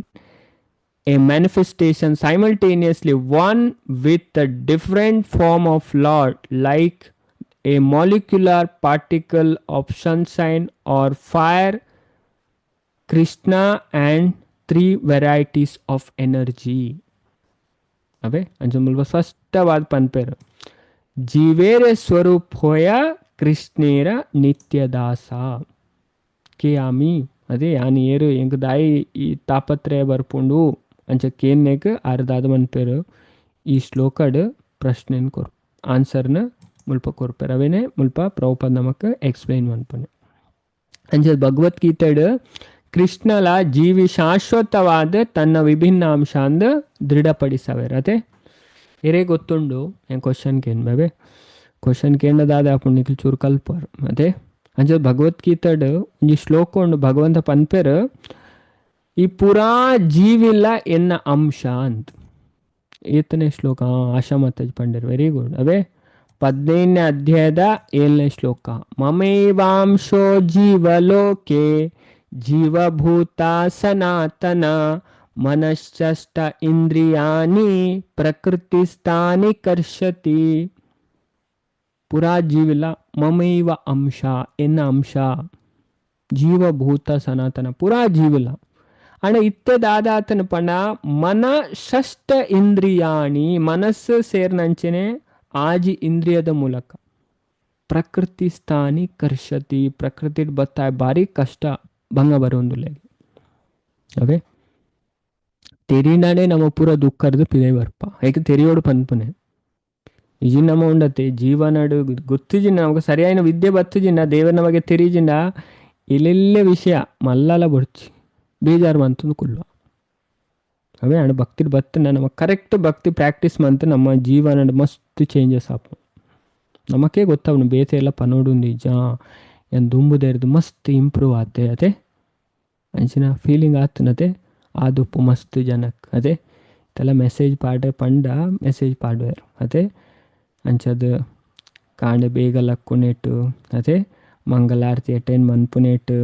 a manifestation simultaneously one with a different form of Lord, like a molecular particle of sunshine or fire, Krishna, and three varieties of energy. ಅವೇ ಅಂಚ ಮುಲ್ಪ ಸ್ಪಷ್ಟವಾದ ಪನ್ಪೇರು ಜೀವೇರೆ ಸ್ವರೂಪ್ ಹೋಯ ಕೃಷ್ಣೇರ ನಿತ್ಯದಾಸ ಕೆ ಆಮಿ. ಅದೇ ಯಾನ್ ಏರು ಎಂಕ್ ದಾಯಿ ಈ ತಾಪತ್ರಯ ಬರ್ಪುಂಡು ಅಂಚ ಕೇನ್ನೆಕ್ ಆರ್ದಾದ ಮನ್ಪೇರು ಈ ಶ್ಲೋಕಡ್ ಪ್ರಶ್ನೆನ್ ಕೊರ್ ಆನ್ಸರ್ನ ಮುಲ್ಪ ಕೊರ್ಪೇರು. ಅವೇನೆ ಮುಲ್ಪ ಪ್ರಭುಪಾದ ನಮಕ್ ಎಕ್ಸ್ಪ್ಲೈನ್ ಮನ್ಪುನೆ. ಅಂಚ ಭಗವದ್ಗೀತೆಡ್ ಕೃಷ್ಣಲ ಜೀವಿ ಶಾಶ್ವತವಾದ ತನ್ನ ವಿಭಿನ್ನ ಅಂಶ ಅಂದ್ ದೃಢಪಡಿಸವೇರ್. ಅದೇ ಎರೆ ಗೊತ್ತುಂಡು ಏನ್ ಕ್ವಶನ್ ಕೇನ್ ಬೇಬೆ ಕ್ವಶನ್ ಕೇಂಡದಾದ ಅಪ್ಪು ನಿಖಿಲ್ ಚೂರು ಕಲ್ಪರ್. ಅದೇ ಅಂಚ ಭಗವದ್ಗೀತೆಡ್ ಒಂಜಿ ಶ್ಲೋಕ ಉಂಡು, ಭಗವಂತ ಪನ್ಪೆರ್ ಈ ಪೂರಾ ಜೀವಿಲ್ಲ ಎನ್ನ ಅಂಶ ಅಂತ. ಏತನೇ ಶ್ಲೋಕ ಆಶಾ ಮಾತಾಜ್ ಪಂಡರ್, ವೆರಿ ಗುಡ್. ಅವೇ 15ನೇ ಅಧ್ಯಾಯದ 7ನೇ ಶ್ಲೋಕ. ಮಮೇವಾಂಶೋ ಜೀವಲೋಕೆ ಜೀವಭೂತ ಸನಾತನ ಮನಶ್ಚಷ್ಟ ಇಂದ್ರಿಯಾಣಿ ಪ್ರಕೃತಿಸ್ಥಾನಿ ಕರ್ಷತಿ. ಪುರಾ ಜೀವಿಲ್ಲ ಮಮೈವ ಅಂಶ ಎನ್ನ ಅಂಶ ಜೀವಭೂತ ಸನಾತನ ಪುರಾ ಜೀವಿಲ್ಲ. ಅಣ್ಣ ಇತ್ತೆ ದಾದಾತನ ಪಂಡ ಮನ ಷಷ್ಟ ಇಂದ್ರಿಯಾಣಿ ಮನಸ್ಸು ಸೇರ್ನಂಚನೆ ಆಜಿ ಇಂದ್ರಿಯದ ಮೂಲಕ ಪ್ರಕೃತಿ ಸ್ಥಾನಿ ಕರ್ಷತಿ. ಪ್ರಕೃತಿ ಬತ್ತಾಯ ಭಾರಿ ಕಷ್ಟ ಭಂಗ ಬರುವಂದಿಲ್ಲ. ಅವೇ ತೆರಿನಾನೇ ನಮ್ಮ ಪೂರ ದುಃಖರ್ದು ಪಿದೆ ಬರ್ಪ ಏಕೆ ತೆರಿಯೋಡು ಪನ್ಪುನೆ ಇಜಿ ನಮ್ಮ ಉಂಡತೆ ಜೀವನಡು ಗೊತ್ತಿಜಿನ ನಮಗೆ ಸರಿಯಾದ ವಿದ್ಯೆ ಬತ್ತುಜಿನ ದೇವರ ನಮಗೆ ತೆರಿಜಿನ ಇಲ್ಲೆಲ್ಲೆ ವಿಷಯ ಮಲ್ಲಲ ಬೊಡ್ಚಿ ಬೇಜಾರು ಮಂತಂದು ಕುಲ್ವ. ಅವೇ ಅಣ್ಣ ಭಕ್ತಿ ಬತ್ತ ನಮ್ಮ ಕರೆಕ್ಟ್ ಭಕ್ತಿ ಪ್ರಾಕ್ಟೀಸ್ ಮಂತ ನಮ್ಮ ಜೀವನ ಮಸ್ತ್ ಚೇಂಜಸ್ ಆಪು. ನಮಕೇ ಗೊತ್ತಾವನು ಬೇತೆ ಎಲ್ಲ ಪನೋಡು ನಿಜ ಏನು ದುಂಬುದೇರ್ದು ಮಸ್ತ್ ಇಂಪ್ರೂವ್ ಆತೆ. ಅದೇ ಅಂಚಿನ ಫೀಲಿಂಗ್ ಆತನತೆ ಆದುಪ್ಪು ಮಸ್ತ್ ಜನಕ್ಕೆ. ಅದೇ ಇತ್ತೆಲ್ಲ ಮೆಸೇಜ್ ಪಾಡ್ರೆ ಪಂಡ ಮೆಸೇಜ್ ಪಾಡುವೆರ್. ಅದೇ ಅಂಚದ ಕಾಂಡೆ ಬೇಗ ಲಕ್ಕುನೇಟು, ಅದೇ ಮಂಗಲಾರತಿ ಅಟೆಂಡ್ ಮನ್ಪುನೇಟು,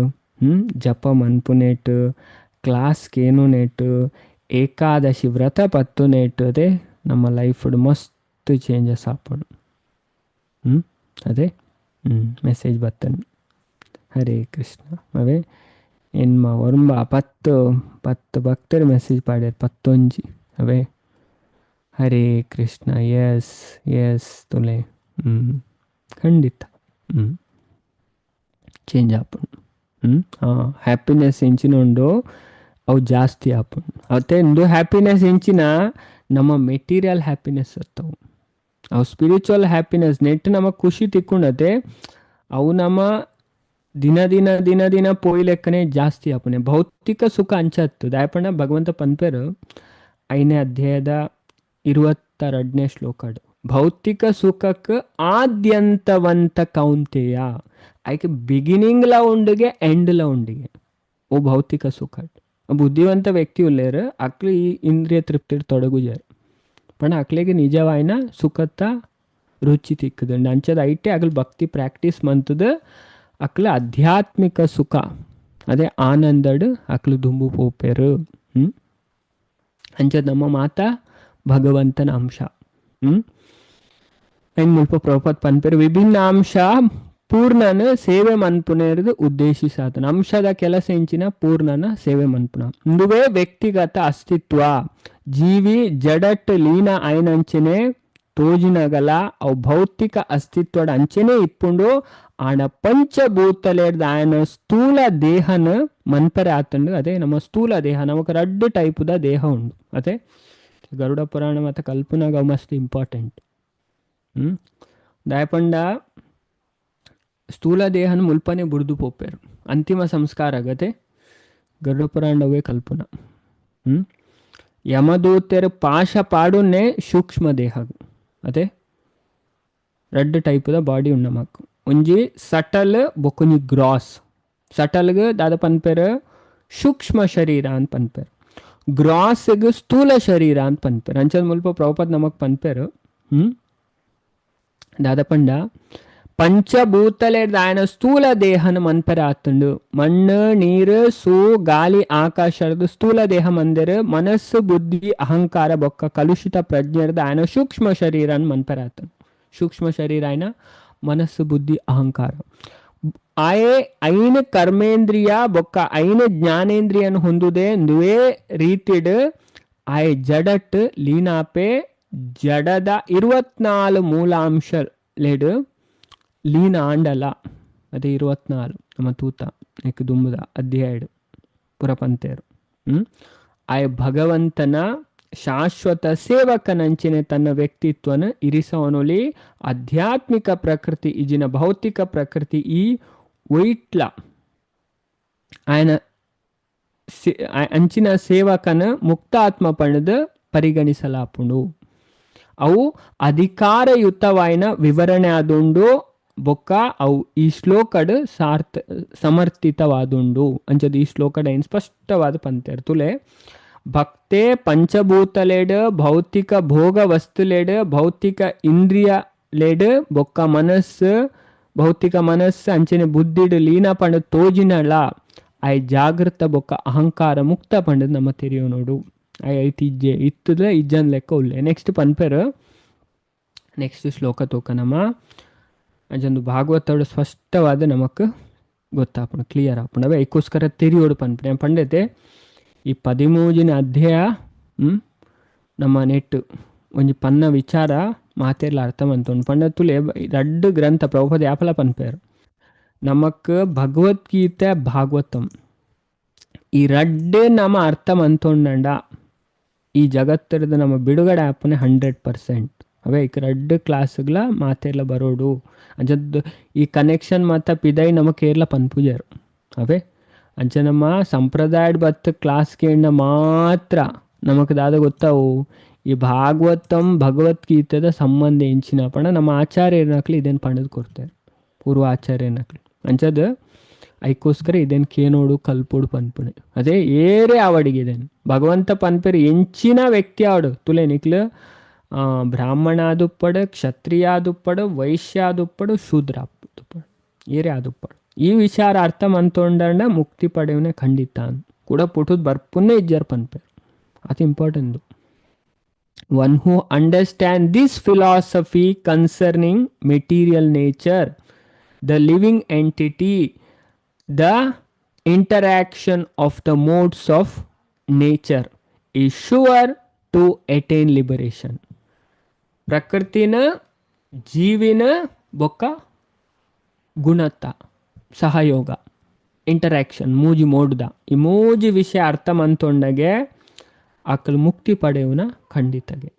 ಜಪ ಮನ್ಪುನೇಟು, ಕ್ಲಾಸ್ ಕೇನುನೇಟು, ಏಕಾದಶಿ ವ್ರತ ಪತ್ತುನೇಟು. ಅದೇ ನಮ್ಮ ಲೈಫ್ ಮಸ್ತ್ ಚೇಂಜಸ್ ಆಪುಂಡು. ಅದೇ ಮೆಸೇಜ್ ಬತ್ತನ್. ಹರೇ ಕೃಷ್ಣ. ಅವೇ ಎನ್ಮ ಒರ್ಂಬ 10 10 ಭಕ್ತರು ಮೆಸೇಜ್ ಪಾಡ್ಯಾರ 11. ಅವೇ ಹರೇ ಕೃಷ್ಣ. ಎಸ್ ಎಸ್ ತುಲೆ ಖಂಡಿತ ಚೇಂಜ್ ಆಪುಂಡು. ಹ್ಯಾಪಿನೆಸ್ ಎಂಚಿನ ಉಂಡು ಅವು ಜಾಸ್ತಿ ಆಪುಂಡು. ಅವತ್ತೆ ಇಂದು ಹ್ಯಾಪಿನೆಸ್ ಎಂಚಿನ ನಮ್ಮ ಮೆಟೀರಿಯಲ್ ಹ್ಯಾಪಿನೆಸ್ ಅತ್ತವು. ಅವು spiritual happiness net ನಮಗೆ ಖುಷಿ ತಿಕ್ಕೊಂಡತೆ ಅವು ನಮ್ಮ ದಿನ ದಿನ ದಿನ ದಿನ ಪೋಯಿ ಲೆಕ್ಕನೆ ಜಾಸ್ತಿ ಆಪುನೆ. ಭೌತಿಕ ಸುಖ ಅಂಚತ್ತು ದಾಯಪಣ್ಣ ಭಗವಂತ ಪನ್ಪೆರು 5ನೇ ಅಧ್ಯಾಯದ 22ನೇ ಶ್ಲೋಕಡು ಭೌತಿಕ ಸುಖಕ್ಕೆ ಆದ್ಯಂತವಂತ ಕೌಂತೆಯ ಆಯ್ಕೆ ಬಿಗಿನಿಂಗ್ಲ ಉಂಡಿಗೆ ಎಂಡ್ಲ ಉಂಡಿಗೆ ಓ ಭೌತಿಕ ಸುಖ. ಬುದ್ಧಿವಂತ ವ್ಯಕ್ತಿ ಉಲ್ಲೇರು ಅಕ್ಲು ಈ ಇಂದ್ರಿಯ ತೃಪ್ತಿ ತೊಡಗುಜಾರು ಪಣ ಅಕ್ಲಿಗೆ ನಿಜವಾಯಿನ ಸುಖತ್ತ ರುಚಿ ತಿಕ್ಕದು. ಅಂಚದ ಐಟೆ ಅಗಲ್ ಭಕ್ತಿ ಪ್ರಾಕ್ಟೀಸ್ ಮಂತದ ಅಕ್ಲ ಆಧ್ಯಾತ್ಮಿಕ ಸುಖ ಅದೇ ಆನಂದಡ್ ಅಕ್ಲು ದುಂಬು ಪೋಪೆರು. ಅಂಚದ ನಮ್ಮ ಮಾತಾ ಭಗವಂತನ ಅಂಶ. ಐನ್ ಮುಲ್ಪ ಪ್ರಭುಪಾದ ಪನ್ಪೆರು ವಿಭಿನ್ನ ಅಂಶ ಪೂರ್ಣನ ಸೇವೆ ಮನ್ಪುನೇರ್ದು ಉದ್ದೇಶಿಸಾತನ ಅಂಶದ ಕೆಲಸ ಎಂಚಿನ ಪೂರ್ಣನ ಸೇವೆ ಮನ್ಪುನ. ಇಂದುವೇ ವ್ಯಕ್ತಿಗತ ಅಸ್ತಿತ್ವ ಜೀವಿ ಜಡಟ್ ಲೀನ ಐನಂಚನೆ ತೋಜಿನಗಲ ಅವು ಭೌತಿಕ ಅಸ್ತಿತ್ವದ ಅಂಚೆನೆ ಇಪ್ಪುಂಡು. ಆಂಡ ಪಂಚಭೂತಲೆಡ್ದ್ ಆಯನ ಸ್ಥೂಲ ದೇಹನ ಮನ್ಪರೆ ಆತುಂಡು. ಅದೇ ನಮ್ಮ ಸ್ಥೂಲ ದೇಹ, ನಮಕ್ ರಡ್ಡ್ ಟೈಪುದ ದೇಹ ಉಂಡು. ಅದೇ ಗರುಡ ಪುರಾಣ ಮತ ಕಲ್ಪುನಗ ಅವು ಮಸ್ತ್ ಇಂಪಾರ್ಟೆಂಟ್. ದಾಯೆ ಪಂಡ ಸ್ಥೂಲ ದೇಹನ ಮುಲ್ಪನೆ ಬುಡ್ದು ಪೋಪೆರ್ ಅಂತಿಮ ಸಂಸ್ಕಾರ ಗತೆ ಗರುಡ ಪುರಾಣ ಅವೇ ಕಲ್ಪುನ. ಯಮದೂತೆರ್ ಪಾಶ ಪಾಡುನ್ನೇ ಸೂಕ್ಷ್ಮ ದೇಹ. ಅದೇ ರಡ್ಡ್ ಟೈಪುದ ಬಾಡಿ ಉಂಡು ನಮಕ್. ಒಂಜಿ ಸಟಲ್ ಬೊಕೊಂಜಿ ಗ್ರಾಸ್. ಸಟಲ್ಗ್ ದಾದ ಪನ್ಪೆರ್ ಸೂಕ್ಷ್ಮ ಶರೀರ ಅಂತ ಪನ್ಪೆರ್, ಗ್ರಾಸ್ಗ್ ಸ್ಥೂಲ ಶರೀರ ಅಂತ ಪನ್ಪೆರ್. ಅಂಚದ ಮುಲ್ಪ ಪ್ರಭುಪಾದ ನಮಕ್ ಪನ್ಪೆರ್. ದಾದ ಪಂಡ ಪಂಚಭೂತಲೆಡ್ದ್ ಆಯನ ಸ್ಥೂಲ ದೇಹನ ಮನ್ಪೆರೆ ಆತುಂಡು. ಮಣ್ಣು ನೀರು ಸೂ ಗಾಳಿ ಆಕಾಶದ ಸ್ಥೂಲ ದೇಹ ಮಂದಿರ್, ಮನಸ್ಸು ಬುದ್ಧಿ ಅಹಂಕಾರ ಬೊಕ್ಕ ಕಲುಷಿತ ಪ್ರಜ್ಞೆರ್ದ್ ಆಯನ ಸೂಕ್ಷ್ಮ ಶರೀರನ್ ಮನ್ಪೆರೆ ಆತುಂಡು. ಸೂಕ್ಷ್ಮ ಶರೀರ ಆಯನ ಮನಸ್ಸು ಬುದ್ಧಿ ಅಹಂಕಾರ ಆಯೆ ಐನ ಕರ್ಮೇಂದ್ರಿಯ ಬೊಕ್ಕ ಐನ ಜ್ಞಾನೇಂದ್ರಿಯನ್ ಹೊಂದುದೆ. ನುವೇ ರೀತಿಡ್ ಆಯೆ ಜಡಟ್ ಲೀನಾಪೆ ಜಡದ 24 ಮೂಲಾಂಶ ಲೆಡ್ ಲೀನ ಆಂಡಲ. ಅದೇ 24 ನಮ್ಮ ತೂತ ನೆಕ್ ದುಂಬುದ ಅಧ್ಯಾಯಡು ಪುರ ಪಂತೇರು. ಆಯೆ ಭಗವಂತನ ಶಾಶ್ವತ ಸೇವಕನಂಚಿನೆ ತನ್ನ ವ್ಯಕ್ತಿತ್ವನ ಇರಿಸವನೊಲಿ ಆಧ್ಯಾತ್ಮಿಕ ಪ್ರಕೃತಿ ಇಜಿನ ಭೌತಿಕ ಪ್ರಕೃತಿ ಈ ಒಯ್ಟ್ಲ ಆಯನ ಅಂಚಿನ ಸೇವಕನ ಮುಕ್ತಾತ್ಮ ಪಣದ ಪರಿಗಣಿಸಲಾಪುಂಡು. ಅವು ಅಧಿಕಾರಯುತವಾಯಿನ ವಿವರಣೆ ಆದುಂಡು ಬೊಕ್ಕ ಅವು ಈ ಶ್ಲೋಕಡ್ ಸಾರ್ಥ ಸಮರ್ಥಿತವಾದುಂಡು. ಅಂಚದ ಈ ಶ್ಲೋಕಡ್ ಐನ್ ಸ್ಪಷ್ಟವಾದ ಪಂತೇರ್ ತುಲೆ ಭಕ್ತೆ ಪಂಚಭೂತಲೆಡ್ ಭೌತಿಕ ಭೋಗ ವಸ್ತುಲೆಡ್ ಭೌತಿಕ ಇಂದ್ರಿಯ ಲೆಡ್ ಬೊಕ್ಕ ಮನಸ್ಸು ಭೌತಿಕ ಮನಸ್ಸು ಅಂಚನೆ ಬುದ್ಧಿಡ್ ಲೀನ ಪಂಡ ತೋಜಿನಳ ಆಯ್ ಜಾಗೃತ ಬೊಕ್ಕ ಅಹಂಕಾರ ಮುಕ್ತ ಪಂಡದ್ ನಮ್ಮ ತೆರಿಯೋ ನೋಡು. ಆಯ್ ಐತಿ ಇಜ್ಜೆ ಇತ್ತದ ಇಜ್ಜನ್ ಲೆಕ್ಕ ಉಲ್ಲೆ. ನೆಕ್ಸ್ಟ್ ಪನ್ಪೆರ್ ನೆಕ್ಸ್ಟ್ ಶ್ಲೋಕ ತೋಕ ನಮ್ಮ ಅಂಚೊಂದು ಭಾಗವತೋಡು ಸ್ಪಷ್ಟವಾದ ನಮಕ್ ಗೊತ್ತಾಪುಂಡು, ಕ್ಲಿಯರ್ ಆಪುಂಡು. ಅವೇ ಐಕ್ಕೋಸ್ಕರ ತೆರಿಯೋಡು ಪನ್ಪೆ ಪಂಡತೆ ಈ 13ನೇ ಅಧ್ಯಾಯ ನಮ್ಮ ನೆಟ್ಟು ಒಂಜಿ ಪನ್ನ ವಿಚಾರ ಮಾತೆರ್ಲ ಅರ್ಥ ಮಂತುಂಡು. ಪಂಡ ತುಲೆ ರಡ್ಡ್ ಗ್ರಂಥ ಪ್ರಭುಪಾದ ಯಾಪಲ ಪನ್ಪೇರು ನಮಕ್ ಭಗವದ್ಗೀತೆ ಭಾಗವತಂ ಈ ರಡ್ಡೆ ನಮ್ಮ ಅರ್ಥ ಮಂತೊಂಡಂಡ ಈ ಜಗತ್ತರದ ನಮ್ಮ ಬಿಡುಗಡೆ ಆಪನೆ 100%. ಅವೇ ಈ ರಡ್ಡು ಕ್ಲಾಸ್ಗಳ ಮಾತೆರ್ಲ ಬರೋಡು ಅಂಚದ್ದು ಈ ಕನೆಕ್ಷನ್ ಮಾತ ಪಿದೈ ನಮ್ಮ ಕೇರಳ ಪನ್ಪುಜರು. ಅವೇ ಅಂಚ ನಮ್ಮ ಸಂಪ್ರದಾಯದ ಬತ್ತ ಕ್ಲಾಸ್ ಕೇಂದ್ರ ಮಾತ್ರ ನಮಕ್ ದಾದ ಗೊತ್ತಾವು ಈ ಭಾಗವತಂ ಭಗವದ್ಗೀತೆದ ಸಂಬಂಧ ಎಂಚಿನ ಪಂಡ ನಮ್ಮ ಆಚಾರ್ಯನಕ್ಲು ಇದೇನು ಪಂಡದ್ ಕೊಡ್ತಾರೆ ಪೂರ್ವ ಆಚಾರ್ಯನಕ್ಲು. ಅಂಚದ ಐಕ್ಕೋಸ್ಕರ ಇದೇನು ಕೇನೋಡು ಕಲ್ಪೋಡು ಪನ್ಪುಣೆ. ಅದೇ ಏರೇ ಆವಡಿಗೆ ಇದೇನು ಭಗವಂತ ಪನ್ಪೆರು ಎಂಚಿನ ವ್ಯಕ್ತಿ ಆವಡು ತುಲೆ ನಿಕ್ಲು ಬ್ರಾಹ್ಮಣ ಆದುಪ್ಪಡು ಕ್ಷತ್ರಿಯ ಆದುಪ್ಪಡು ವೈಶ್ಯ ಆದುಪ್ಪಡು ಶೂದ್ರ ಆದುಪ್ಪಡು ಏರೇ ಆದುಪ್ಪಡು ಈ ವಿಚಾರ ಅರ್ಥ ಮಂತೊಂಡಂಡ ಮುಕ್ತಿ ಪಡೆಯವನೇ ಖಂಡಿತ ಕೂಡ ಪುಟುದ್ ಬರ್ಪುನ್ನೇ ಇಜ್ಜರ್ ಪನ್ಪೆರು. ಅದು important. One who understand this philosophy concerning material nature, the living entity, the interaction of the modes of nature is sure to attain liberation. ಪ್ರಕೃತಿನ ಜೀವಿನ ಬೊಕ್ಕ ಗುಣತ್ತ ಸಹಯೋಗ ಇಂಟರಾಕ್ಷನ್ ಮೂಜಿ ಮೋಡ್ದ ಈ ಮೂಜಿ ವಿಷಯ ಅರ್ಥ ಮಂತೊಂಡಗೆ ಆಕಲ್ ಮುಕ್ತಿ ಪಡೆಯುವನ ಖಂಡಿತಗೆ.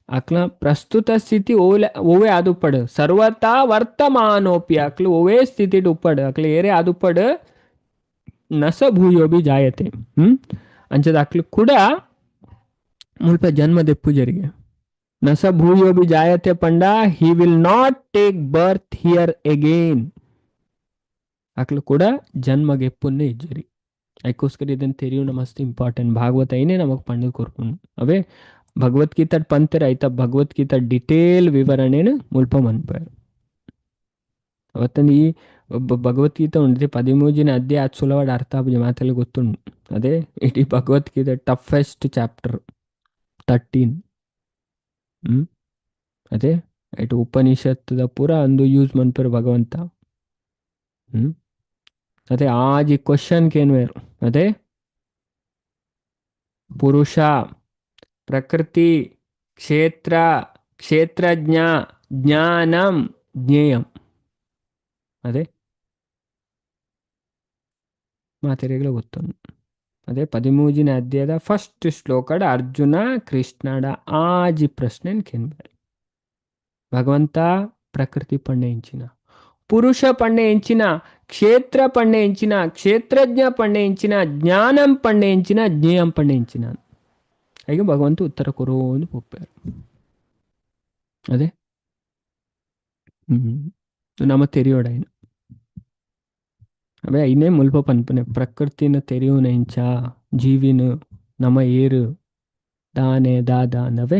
ಆಕ್ಲ ಪ್ರಸ್ತುತ ಸ್ಥಿತಿ ಓಲೆ ಓವೇ ಆದುಪ್ಪಡು ಸರ್ವತಾ ವರ್ತಮಾನೋಪಿ ಆಕ್ಲು ಓವೇ ಸ್ಥಿತಿ ಉಪ್ಪಡು ಆಕ್ಲು ಏರೇ ಆದುಪ್ಪಡು ನಸ ಭೂಯೋಬಿ ಜಾಯತೆ. ಅಂಚದ ಆಕ್ಲು ಕೂಡ ಮುಲ್ಪ ಜನ್ಮ ದೆಪ್ಪು ಜರಿಗೆ ನಸ ಭೂಯೋಬಿ ಜಾಯತೆ ಪಂಡ he will not take birth here again. ಆಕ್ಲು ಕೂಡ ಜನ್ಮಗೆಪ್ಪುನ್ನೇ ಇಜ್ಜರಿ. ಅದಕ್ಕೋಸ್ಕರ ಇದನ್ನು ತೆರಿಯೋಣ ಮಸ್ತ್ ಇಂಪಾರ್ಟೆಂಟ್. ಭಾಗವತ ಏನೇ ನಮಗೆ ಪಂಡದ್ ಕೊರ್ಪುಂಡು. ಅವೇ ಭಗವದ್ಗೀತಾ ಪಂತೆರ್ ಆಯ್ತಾ ಭಗವದ್ಗೀತಾ ಡಿಟೇಲ್ ವಿವರಣೆನ ಮುಲ್ಪ ಮನ್ಪೆರ್. ಅವತ್ತಂದು ಈ ಭಗವದ್ಗೀತಾ ಉಂಡು 13ನೇ ಅಧ್ಯಾಯ ಅದು ಸುಲಭ ಅರ್ಥ ಆಪುಜಿ ಮಾತೆಲ್ಲ ಗೊತ್ತುಂಡು. ಅದೇ ಇಡೀ ಭಗವದ್ಗೀತೆ ಟಫೆಸ್ಟ್ ಚಾಪ್ಟರ್ 13. ಅದೇ ಇಟ್ಟು ಉಪನಿಷತ್ತದ ಪೂರ ಅಂದು ಯೂಸ್ ಮನ್ಪೆರ್ ಭಗವಂತ. ಅದೇ ಆಜಿ ಕ್ವಶನ್ ಕೇನ್ವೇರು. ಅದೇ ಪುರುಷ ಪ್ರಕೃತಿ ಕ್ಷೇತ್ರ, ಕ್ಷೇತ್ರಜ್ಞ, ಜ್ಞಾನಂ, ಜ್ಞೇಯಂ. ಅದೇ ಮಾತೆರೆಗ್ಲ ಗೊತ್ತುಂಡು. ಅದೇ 13ನೇ ಅಧ್ಯಾಯದ ಫಸ್ಟ್ ಶ್ಲೋಕಡ ಅರ್ಜುನ ಕೃಷ್ಣಡ ಆಜಿ ಪ್ರಶ್ನೆ ಕೇನ್ಬಾರೆ. ಭಗವಂತ ಪ್ರಕೃತಿ ಪಣ್ಣೆ ಇಂಚಿನ, ಪುರುಷ ಪಣ್ಣೆ ಇಂಚಿನ, ಕ್ಷೇತ್ರ ಪಣ್ಣೆ ಇಂಚಿನ, ಕ್ಷೇತ್ರಜ್ಞ ಪಣ್ಣೆ ಇಂಚಿನ, ಜ್ಞಾನಂ ಪಣ್ಣೆ ಇಂಚಿನ, ಜ್ಞೇಯಂ ಪಣ್ಣೆ ಇಂಚಿನ. ಹಾಗೆ ಭಗವಂತ ಉತ್ತರ ಕೊರೋದು ಪೊಪ್ಪಾರು. ಅದೇ ನಮ್ಮ ತೆರಿಯೋಡೈನ ಅವೇ ಐನೇ ಮುಲ್ಪ ಪನ್ಪುನೆ ಪ್ರಕೃತಿನ ತೆರಿಯುನ ಇಂಚ ಜೀವಿನ ನಮ ಏರು ದಾನೆ ದಾದ ನವೇ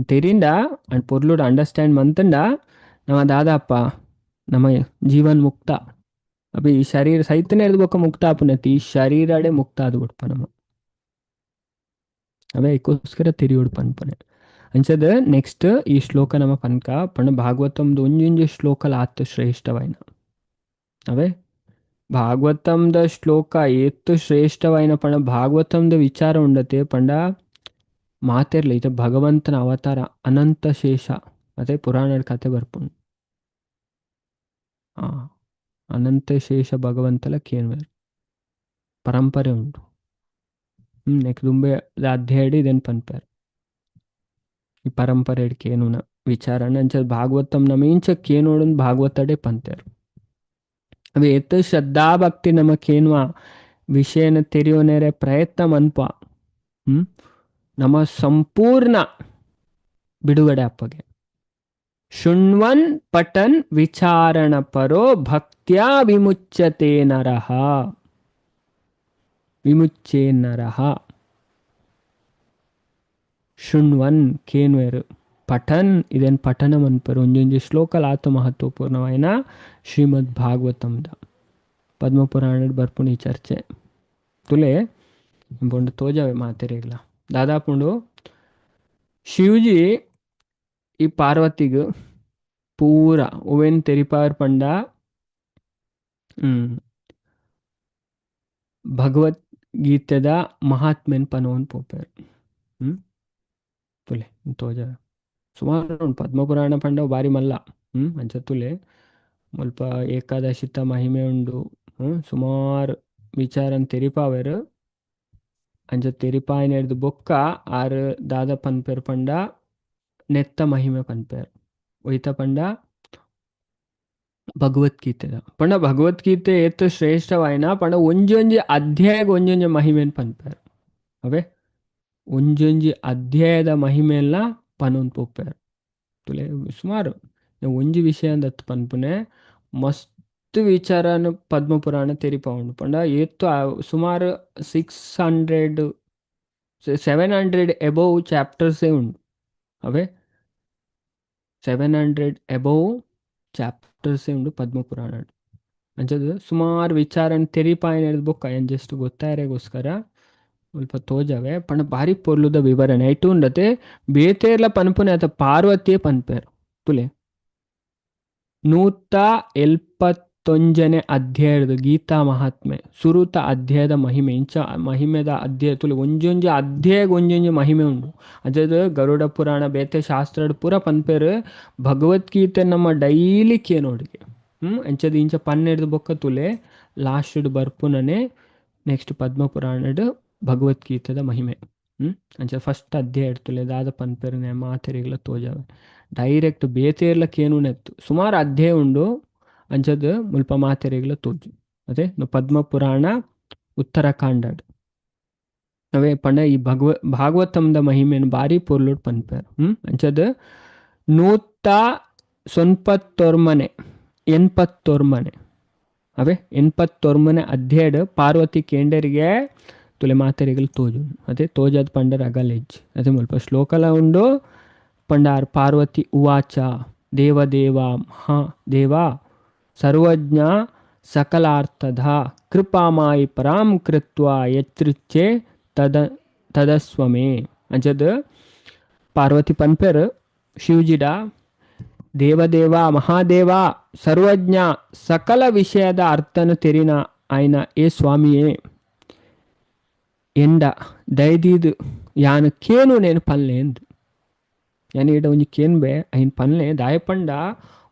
ತೆರಿಂಡ ಅಂಡ್ ಪೊರ್ಲುಡು ಅಂಡರ್ಸ್ಟ್ಯಾಂಡ್ ಮಂತಂಡ ನಮ್ಮ ದಾದಾಪ್ಪ ನಮ್ಮ ಜೀವನ್ ಮುಕ್ತ. ಅಪ್ಪ ಈ ಶರೀರ ಸೈತನೇ ಎರ್ದು ಮುಕ್ತ ಆಪುನತಿ, ಈ ಶರೀರಡೆ ಮುಕ್ತ ಆದ್ ಬಿಡ್ಪ ನಮ್ಮ. ಅವೇ ಐಕೋಸ್ಕರ ತೆರಿಯೋಡು ಪನ್ಪನೆ ಅಂಚದ. ನೆಕ್ಸ್ಟ್ ಈ ಶ್ಲೋಕ ನಮ್ಮ ಪನ್ಕ ಪಂಡ ಭಾಗವತಂದು ಒಂಜೊಂಜಿ ಶ್ಲೋಕಲ ಆತ್ ಶ್ರೇಷ್ಠವೈನ. ಅವೇ ಭಾಗವತಂದ ಶ್ಲೋಕ ಏತ್ತು ಶ್ರೇಷ್ಠವೈನ ಪಂಡ ಭಾಗವತಂದ ವಿಚಾರ ಉಂಡತೆ ಪಂಡ ಮಾತೆರ್ಲ ಇತ ಭಗವಂತನ ಅವತಾರ ಅನಂತ ಶೇಷ. ಅದೇ ಪುರಾಣದ ಕತೆ ಬರ್ಪುಂಡು. ಆ ಅನಂತ ಶೇಷ ಭಗವಂತಲ ಕೇನ್ವೇರ್ ಪರಂಪರೆ ಉಂಟು. ನೆಕ್ ದುಂಬೆ ಅಧ್ಯಾಯ ಇದೇನು ಪನ್ಪೇರ್ ಈ ಪರಂಪರೆ ಕೇನುನ ವಿಚಾರಣ ಅಂಚ ಭಾಗವತಂ ನಮ್ಮ ಇಂಚ ಕೇನೋಡನ್ ಭಾಗವತಡೆ ಪಂತೇರು. ಅವೆ ಎತ್ತು ಶ್ರದ್ಧಾ ಭಕ್ತಿ ನಮ್ಮ ಕೇನುವ ವಿಷಯನ ತೆರೆಯೋನೇರೆ ಪ್ರಯತ್ನ ಮನ್ಪ ನಮ್ಮ ಸಂಪೂರ್ಣ ಬಿಡುಗಡೆ ಅಪ್ಪಗೆ. ಶೃಣ್ವನ್ ಪಠನ್ ವಿಚಾರಣ ಪರೋ ಭಕ್ತ್ಯಾ ವಿಮುಚ್ಯತೆ ನರಃ, ವಿಮುಚ್ಚೇ ನರಃ. ಶೃಣ್ವನ್ ಕೇನ್ವೇರು, ಪಠನ್ ಇದೇನು ಪಠನ ಮನ್ಪರು. ಒಂಜೊಂಜಿ ಶ್ಲೋಕಲ ಆತ ಮಹತ್ವಪೂರ್ಣವಾಯಿನ ಶ್ರೀಮದ್ ಭಾಗವತಂದ ಪದ್ಮಪುರಾಣದ ಬರ್ಪುಣಿ ಚರ್ಚೆ ತುಲೆ ಪುಂಡು ತೋಜಾವೆ ಮಾತೆರೆಗ್ಲ. ದಾದಾಪುಂಡು ಶಿವಜಿ ಈ ಪಾರ್ವತಿಗ್ ಪೂರ ಒವೇನ್ ತೆರಿಪಾರ್ ಪಂಡ ಭಗವದ್ಗೀತೆದ ಮಹಾತ್ಮೆನ್ ಪನೋನ್ ಪೋಪೇರ್. ತುಲೆ ತೋಜಾವೆ ಸುಮಾರು ಉಂಡು ಪದ್ಮಪುರಾಣ ಪಂಡ ಬಾರಿ ಮಲ್ಲ. ಅಂಚ ತುಲೆ ಮುಲ್ಪ ಏಕಾದಶಿತ ಮಹಿಮೆ ಉಂಡು. ಸುಮಾರು ವಿಚಾರನ್ ತೆರಿಪಾವೆರ್. ಅಂಚ ತೆರಿಪಾಯಿನೆರ್ದು ಬೊಕ್ಕ ಆರ್ ದಾದ ಪನ್ಪೇರ್ ಪಂಡ ನೆತ್ತ ಮಹಿಮೆ ಪನ್ಪೇರ್. ಒಯ್ತ ಪಂಡ ಭಗವದ್ಗೀತೆದ ಪಂಡ ಭಗವದ್ಗೀತೆ ಏತ್ ಶ್ರೇಷ್ಠವಾಯಿನ ಪಂಡ ಒಂಜೊಂಜಿ ಅಧ್ಯಾಯಗ್ ಒಂಜೊಂಜಿ ಮಹಿಮೆನ್ ಪನ್ಪೇರ್. ಅವೇ ಒಂಜೊಂಜಿ ಅಧ್ಯಾಯದ ಮಹಿಮೆಲ್ಲ ಪನೊಂದು ಪೋಪೇರ್. ತುಲೆ ಸುಮಾರು ಒಂಜಿ ವಿಷಯ ಅಂದತ್ತು ಪನ್ಪುನೆ ಮಸ್ತ್ ವಿಚಾರನು ಪದ್ಮಪುರಾಣ ತೆರಿಪಾವುಂಡು. ಪಂಡ ಏತ್ ಸುಮಾರು 600 700 ಎಬೌವ್ ಚಾಪ್ಟರ್ಸೇ ಉಂಡು. ಅವೇ 700 ಎಬೌವ್ ಚಾಪ್ಟರ್ಸೇ ಉಂಡು ಪದ್ಮಪುರಾಣ. ಅಂಚದ ಸುಮಾರು ವಿಚಾರನ್ ತೆರಿಪಾಯಿನ ಬೊಕ್ಕ ಏನ್ ಜಸ್ಟ್ ಗೊತ್ತಾಯರೆಗೋಸ್ಕರ ಸ್ವಲ್ಪ ತೋಜಾವೆ. ಪಂಡ ಬಾರಿ ಪೊರ್ಲುದ ವಿವರಣೆ ಐಟು ಉಂಡತೆ ಬೇತೇರ್ಲ ಪನ್ಪುನೆ ಅತ ಪಾರ್ವತಿಯೇ ಪನ್ಪೇರ್. ತುಲೆ 171ನೇ ಅಧ್ಯಾಯದ ಗೀತಾ ಮಹಾತ್ಮೆ ಸುರುತ ಅಧ್ಯಾಯದ ಮಹಿಮೆ ಇಂಚ ಮಹಿಮೆದ ಅಧ್ಯಾಯ ತುಲೆ ಒಂಜೊಂಜಿ ಅಧ್ಯಾಯಗ್ ಒಂಜೊಂಜಿ ಮಹಿಮೆ ಉಂಡು. ಅಜದ ಗರುಡ ಪುರಾಣ ಬೇತೆ ಶಾಸ್ತ್ರಡ್ ಪೂರ ಪನ್ಪೇರ್ ಭಗವದ್ಗೀತೆ ನಮ್ಮ ಡೈಲಿ ಕೇನೋಡಿಗೆ. ಅಂಚದ ಇಂಚ 12 ಬೊಕ್ಕ ತುಲೆ ಲಾಸ್ಟ್ ಬರ್ಪುನನೆ ನೆಕ್ಸ್ಟ್ ಪದ್ಮಪುರಾಣಡ್ ಭಗವದ್ಗೀತೆದ ಮಹಿಮೆ. ಅಂಚ ಫಸ್ಟ್ ಅಧ್ಯಾಯ ತುಲೆ ದಾದ ಪನ್ಪೇರ್ ಮಾತೆರಿಗ್ಲ ತೋಜಾವೆ ಡೈರೆಕ್ಟ್ ಬೇತೇರ್ಲ ಕೇನುನೆತ್ತು ಸುಮಾರು ಅಧ್ಯಾಯ ಉಂಡು. ಅಂಚದ ಮುಲ್ಪ ಮಾತೆರೆಗ್ಲ ತೋಜು. ಅದೇ ಪದ್ಮಪುರಾಣ ಉತ್ತರಾಖಂಡಡ್ ಅವೇ ಪಂಡ ಈ ಭಾಗವತಂದ ಮಹಿಮೆನ್ ಬಾರಿ ಪೊರ್ಲುಡ್ ಪನ್ಪೇರ್. ಅಂಚದ 189 89 ಅವೇ 89 ಅಧ್ಯಾಯಡ್ ಪಾರ್ವತಿ ಕೇಂಡರಿಗೆ ತುಲೆ ಮಾತೆರೆಗ್ಲ ತೋಜು. ಅದೇ ತೋಜಾದ್ ಪಂಡರ್ ಅಗಲೆಜ್ ಅದೇ ಮುಲ್ಪ ಶ್ಲೋಕಲ ಉಂಡು. ಪಂಡಾರ್ ಪಾರ್ವತಿ ಉವಾಚ ದೇವದೇವ ಮಹಾದೇವ ಸರ್ವಜ್ಞ ಸಕಲಾರ್ಥದ ಕೃಪಾಮಾಯಿ ಪರಾಂ ಕೃತ್ವ ಯತ್ರಿಚ್ಛೆ ತದಸ್ವಮೇ. ಅಂಚದ ಪಾರ್ವತಿ ಪನ್ಪೇರ್ ಶಿವಜಿಡ ದೇವದೇವ ಮಹಾದೇವ ಸರ್ವಜ್ಞ ಸಕಲ ವಿಷಯದ ಅರ್ಥನ ತೆರಿನ ಆಯ್ನ ಏ ಸ್ವಾಮಿಯೇ ಎಂಡ ದಯದೀದು ಯಾನು ಕೇನು ನೇನು ಪಲ್ಲೇಂದು. ಯಾನ್ ಈಡ ಒಂಜಿ ಕೇನ್ಬೆ ಐನ್ ಪನ್ಲೆ ದಾಯೆ ಪಂಡ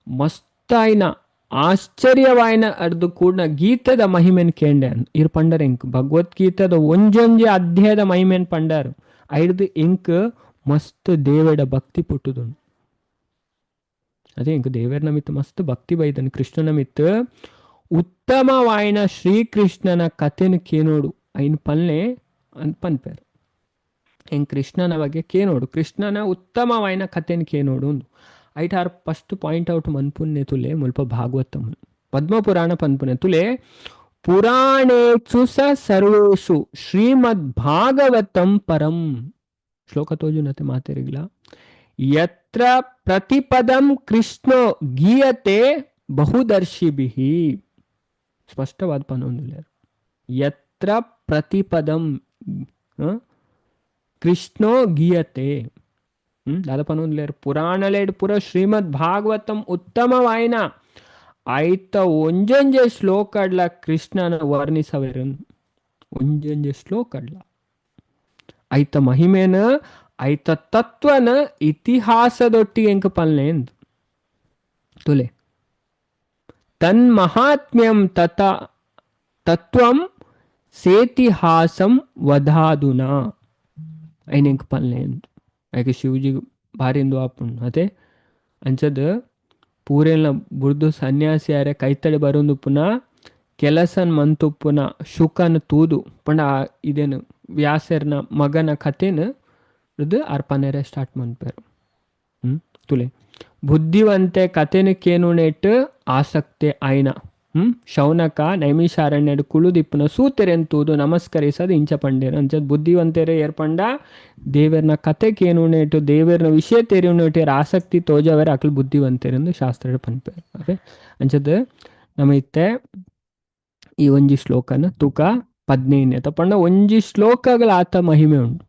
ಮಸ್ತ್ ಆಯಿನ ಆಶ್ಚರ್ಯವಾಯಿನ ಅರ್ದು ಕೂಡ್ನ ಗೀತೆದ ಮಹಿಮೆನ್ ಕೇಂಡೆ ಇರ್ ಪಂಡರ್ ಎಂಕ್ ಭಗವದ್ಗೀತೆದ ಒಂಜೊಂಜಿ ಅಧ್ಯಾಯದ ಮಹಿಮೆನ್ ಪಂಡಾರು ಐಡ್ದು ಎಂಕ್ ಮಸ್ತ್ ದೇವೆಡ ಭಕ್ತಿ ಪುಟ್ಟುದುಂಡು. ಅದೇ ಎಂಕ್ ದೇವೆರ್ನ ಮಿತ್ತ್ ಮಸ್ತ್ ಭಕ್ತಿ ಬೈದನ್ ಕೃಷ್ಣನ ಮಿತ್ತ್ ಉತ್ತಮವಾಯಿನ ಶ್ರೀಕೃಷ್ಣನ ಕಥೆನ್ ಕೇನೋಡು ಐನ್ ಪನ್ಲೆ ಅಂತ ಪನ್ಪೇರು. ಎಂಕ್ ಕೃಷ್ಣನ ಬಗ್ಗೆ ಕೇನೋಡು, ಕೃಷ್ಣನ ಉತ್ತಮವಾಯಿನ ಕಥೆನ್ ಕೇನೋಡು ಉಂದು ಐಟ್ ಆರ್ ಫಸ್ಟ್ ಪಾಯಿಂಟ್ ಔಟ್ ಮನ್ಪುನ್ನೆ ತುಲೆ ಮುಲ್ಪ ಭಾಗವತಮ್ ಪದ್ಮಪುರಾಣ ಪನ್ಪುನೆ ತುಲೆ ಪುರಾಣೇಚು ಸ ಸರ್ವೇಷು ಶ್ರೀಮದ್ ಭಾಗವತಂ ಪರಂ ಶ್ಲೋಕ ತೋಜುನತೆ ಮಾತೆರಿಗ್ಲ ಯತ್ರ ಪ್ರತಿಪದಂ ಕೃಷ್ಣೋ ಗೀಯತೆ ಬಹುದರ್ಶಿಭಿಃ. ಸ್ಪಷ್ಟವಾದ ಪನೊಂದುಲ್ಲೆರ್ ಯತ್ರ ಪ್ರತಿಪದಂ ಕೃಷ್ಣೋ ಗೀಯತೆ ದಾದ ಪನೊಂದುಲ್ಲೆರ್ ಪುರಾಣಲೆಡ್ ಪುರ ಶ್ರೀಮದ್ ಭಾಗವತಂ ಉತ್ತಮವಾಯಿನ ಐತ ಒಂಜೊಂಜೆ ಶ್ಲೋಕಡ್ಲ ಕೃಷ್ಣನ ವರ್ಣಿಸವೆರ್ ಒಂಜೊಂಜೆ ಶ್ಲೋಕಡ್ಲ ಐತ ಮಹಿಮೇನ ಐತ ತತ್ವನ ಇತಿಹಾಸದೊಟ್ಟಿಗೆ ಎಂಕ್ ಪನ್ಲೆ ಎಂದು ತುಲೆ ತನ್ಮಹಾತ್ಮ್ಯಂ ತತ ತತ್ವಂ ಸೇತಿಹಾಸಂ ವಧಾದುನಾ ಐನ್ ಎಂಕ್ ಪನ್ಲೆ ಎಂದು ಐಕೆ ಶಿವಜಿ ಭಾರಿ ಇಂದು ಆಪುಂಡು ಅತೆ ಅಂಚದ ಪೂರೆಲ್ನ ಬುಡ್ದು ಸನ್ಯಾಸಿ ಆರೆ ಕೈತಡೆ ಬರೊಂದುಪ್ಪುನ ಕೆಲಸನ್ ಮಂತುಪ್ಪುನ ಶುಕನ್ ತೂದು ಪಂಡ ಇದೇನು ವ್ಯಾಸರ್ನ ಮಗನ ಕಥೆನ್ ರ್ದ್ ಆರ್ ಪನೆರೆ ಸ್ಟಾರ್ಟ್ ಮನ್ಪೆರ್. ತುಲೆ ಬುದ್ಧಿವಂತೆ ಕಥೆನ್ ಕೇನುನೆಟ್ ಆಸಕ್ತೆ ಆಯ್ನ ಶೌನಕ ನೈಮಿಷಾರಣ್ಯಡ್ ಕುಲುದಿಪ್ಪುನ ಸೂತೆರೆನ್ ತೂದು ನಮಸ್ಕರಿಸದ್ ಇಂಚ ಪಂಡೆರ್. ಅಂಚ ಬುದ್ಧಿವಂತೆರೆ ಏರ್ ಪಂಡ ದೇವೆರ್ನ ಕತೆ ಕೇನುನೆಟ್ ದೇವೆರ್ನ ವಿಷಯ ತೆರಿಯುನೆಟ್ ಏರ್ ಆಸಕ್ತಿ ತೋಜವೆರ್ ಅಕುಲು ಬುದ್ಧಿವಂತೆರೆಂದು ಶಾಸ್ತ್ರಡ್ ಪನ್ಪೆರ್. ಓಕೆ ಅಂಚದ್ ನಮ ಇತ್ತೆ ಈ ಒಂಜಿ ಶ್ಲೋಕನ ತೂಕ 15 ಪಂಡ ಒಂಜಿ ಶ್ಲೋಕಗಳ ಆತ ಮಹಿಮೆ ಉಂಡು.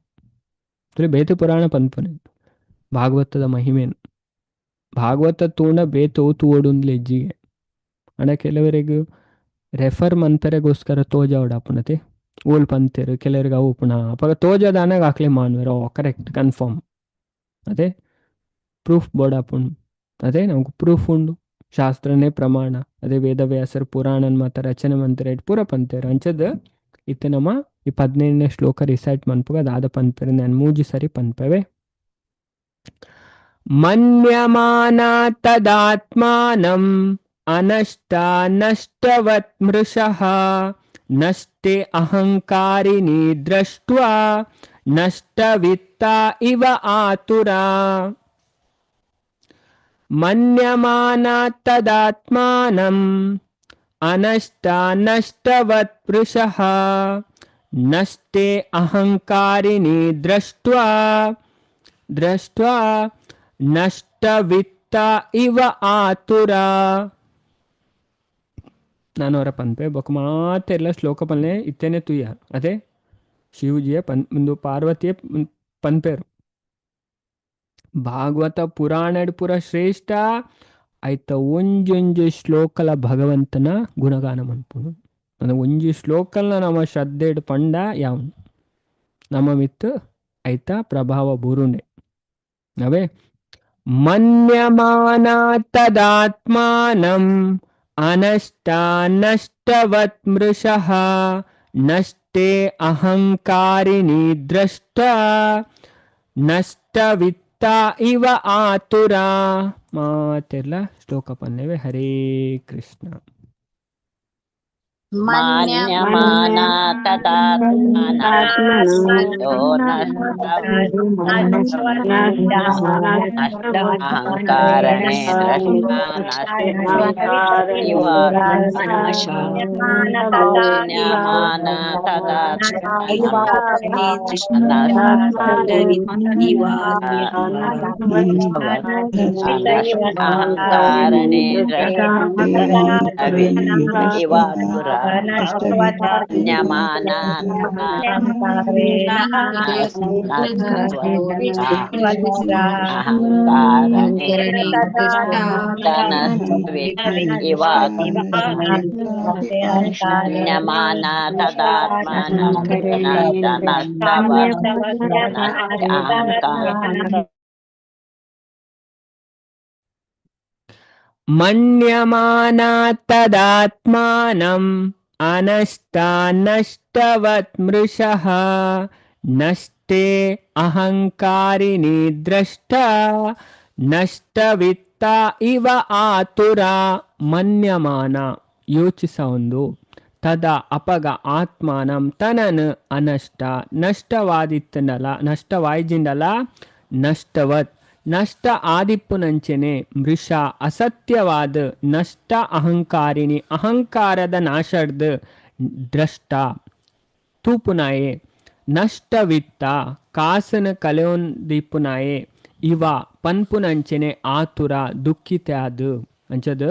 ತುಲೆ ಬೇತೆ ಪುರಾಣ ಪನ್ಪುನೆ ಭಾಗವತದ ಮಹಿಮೆನು ಭಾಗವತ ತೂಂಡ ಬೇತೆ ಅವು ತೂವೊಡುಂದ್ಲೆ ಇಜ್ಜಿಗೆ ಅಂಡ ಕೆಲವರೆಗ್ ರೆಫರ್ ಮನ್ಪೆರೆಗೋಸ್ಕರ ತೋಜಾವೊಡಾಪುನತೆ ಓಲ್ ಪಂತೆರ್ ಕೆಲವರಿಗೆ ಅವು ಪುನ ಅಪಗ ತೋಜದಾನಾಗ ಅಕ್ಲೆ ಮಾನ್ವೆರ್ ಓ ಕರೆಕ್ಟ್ ಕನ್ಫರ್ಮ್ ಅದೇ ಪ್ರೂಫ್ ಬೋಡಾಪುಂಡು. ಅದೇ ನಮ್ಗೆ ಪ್ರೂಫ್ ಉಂಡು ಶಾಸ್ತ್ರನೇ ಪ್ರಮಾಣ ಅದೇ ವೇದವ್ಯಾಸರು ಪುರಾಣನ್ ಮಾತ ರಚನೆ ಮಂತೆರ್ ಪೂರ ಪಂತೆರ್. ಅಂಚದ್ ಇತ್ತೆ ನಮ ಈ 15ನೇ ಶ್ಲೋಕ ರಿಸೈಟ್ ಮನ್ಪುಗ ದಾದ ಪನ್ಪೆರ್ ಯಾನ್ ಮೂಜಿ ಸರಿ ಪನ್ಪೆವೆ. ಮನ್ಯಮಾನ ತದಾತ್ಮಾನಂ ಅನಷ್ಟ ನಷ್ಟವತ್ ಮೃಷಃ ನಷ್ಟೆ ಅಹಂಕಾರಿಣಿ ದೃಷ್ಟ್ವಾ ನಷ್ಟವಿತ್ತ ಇವ ಆತುರ. ಮನ್ಯಮಾನ ತದಾತ್ಮಾನಂ ಅನಷ್ಟ ನಷ್ಟವತ್ ಮೃಷಃ ನಷ್ಟೆ ಅಹಂಕಾರಿಣಿ ದೃಷ್ಟ್ವಾ ದೃಷ್ಟ್ವಾ ನಷ್ಟವಿತ್ತ ಇವ ಆತುರ. ನಾನು ಅವರ ಪನ್ಪೆ ಬೊಕ ಮಾತೆರ್ಲ ಶ್ಲೋಕ ಪನ್ಲೆ ಇತ್ತೇನೆ ತುಯ್ಯ ಅದೇ ಶಿವಜಿಯ ಪನ್ ಒಂದು ಪಾರ್ವತಿಯ ಪನ್ಪೇರು ಭಾಗವತ ಪುರಾಣಡ್ ಪುರ ಶ್ರೇಷ್ಠ ಐತ ಒಂಜೊಂಜಿ ಶ್ಲೋಕಲ ಭಗವಂತನ ಗುಣಗಾನ ಮನ್ಪುನು. ಅಂದ್ರೆ ಒಂಜಿ ಶ್ಲೋಕಲ್ನ ನಮ್ಮ ಶ್ರದ್ಧೆಡ್ ಪಂಡ ಯಾವ್ ನಮ್ಮ ಮಿತ್ತು ಐತ ಪ್ರಭಾವ ಬೂರುಂಡೆ. ಅವೇ ಮನ್ಯಮಾನ ತದಾತ್ಮಾನಂ ಅನಷ್ಟ ನಷ್ಟವತ್ ಮೃಷಃ ನಷ್ಟೇ ಅಹಂಕಾರಿಣಿ ದ್ರಷ್ಟ ನಷ್ಟವಿತ್ತ ಇವ ಆತುರ. ಮಾತೆರ್ಲ ಶ್ಲೋಕ ಪನ್ನೆವೆ. ಹರೇ ಕೃಷ್ಣ.
ಮಾನ್ಯಮಾನ ತದಾತ್ಮಾನೋ ಅಹಂಕಾರಣೆ ದ್ರಷ್ಟಾನಷ್ಟಮಾನ ಅಹಂಕಾರಣೆ ನ್ಯಮಾನ ತದಾತ್ಮನ ನಷ್ಟ ನಷ್ಟವ ಅಹಂಕಾರ.
ಮನ್ಯಮಾನ ತದಾತ್ಮಾನಂ ಅನಷ್ಟ ನಷ್ಟವತ್ ಮೃಷಃ ನಷ್ಟೇ ಅಹಂಕಾರಿಣಿ ದ್ರಷ್ಟ ನಷ್ಟವಿತ್ತ ಇವ ಆತುರ. ಮನ್ಯಮಾನ ಯೋಚಿಸ ಒಂದು, ತದ ಅಪಗ ಆತ್ಮಾನಂ ತನನ್ ಅನಷ್ಟ ನಷ್ಟವಾದಿತ್ತನಲ ನಷ್ಟವಾಯ್ಜಿಂಡಲ ನಷ್ಟವತ್ ನಷ್ಟ ಆದಿಪ್ಪುನಂಚೆನೆ ಮೃಷ ಅಸತ್ಯವಾದ ನಷ್ಟ ಅಹಂಕಾರಿಣಿ ಅಹಂಕಾರದ ನಾಶಡ್ದು ದ್ರಷ್ಟ ತೂಪುನಾಯೆ ನಷ್ಟವಿತ್ತ ಕಾಸನ ಕಲೆಯೊಂದಿಪ್ಪುನಾಯೆ ಇವ ಪನ್ಪುನಂಚೆನೆ ಆತುರ ದುಃಖಿತ ಅದು ಅಂಚದು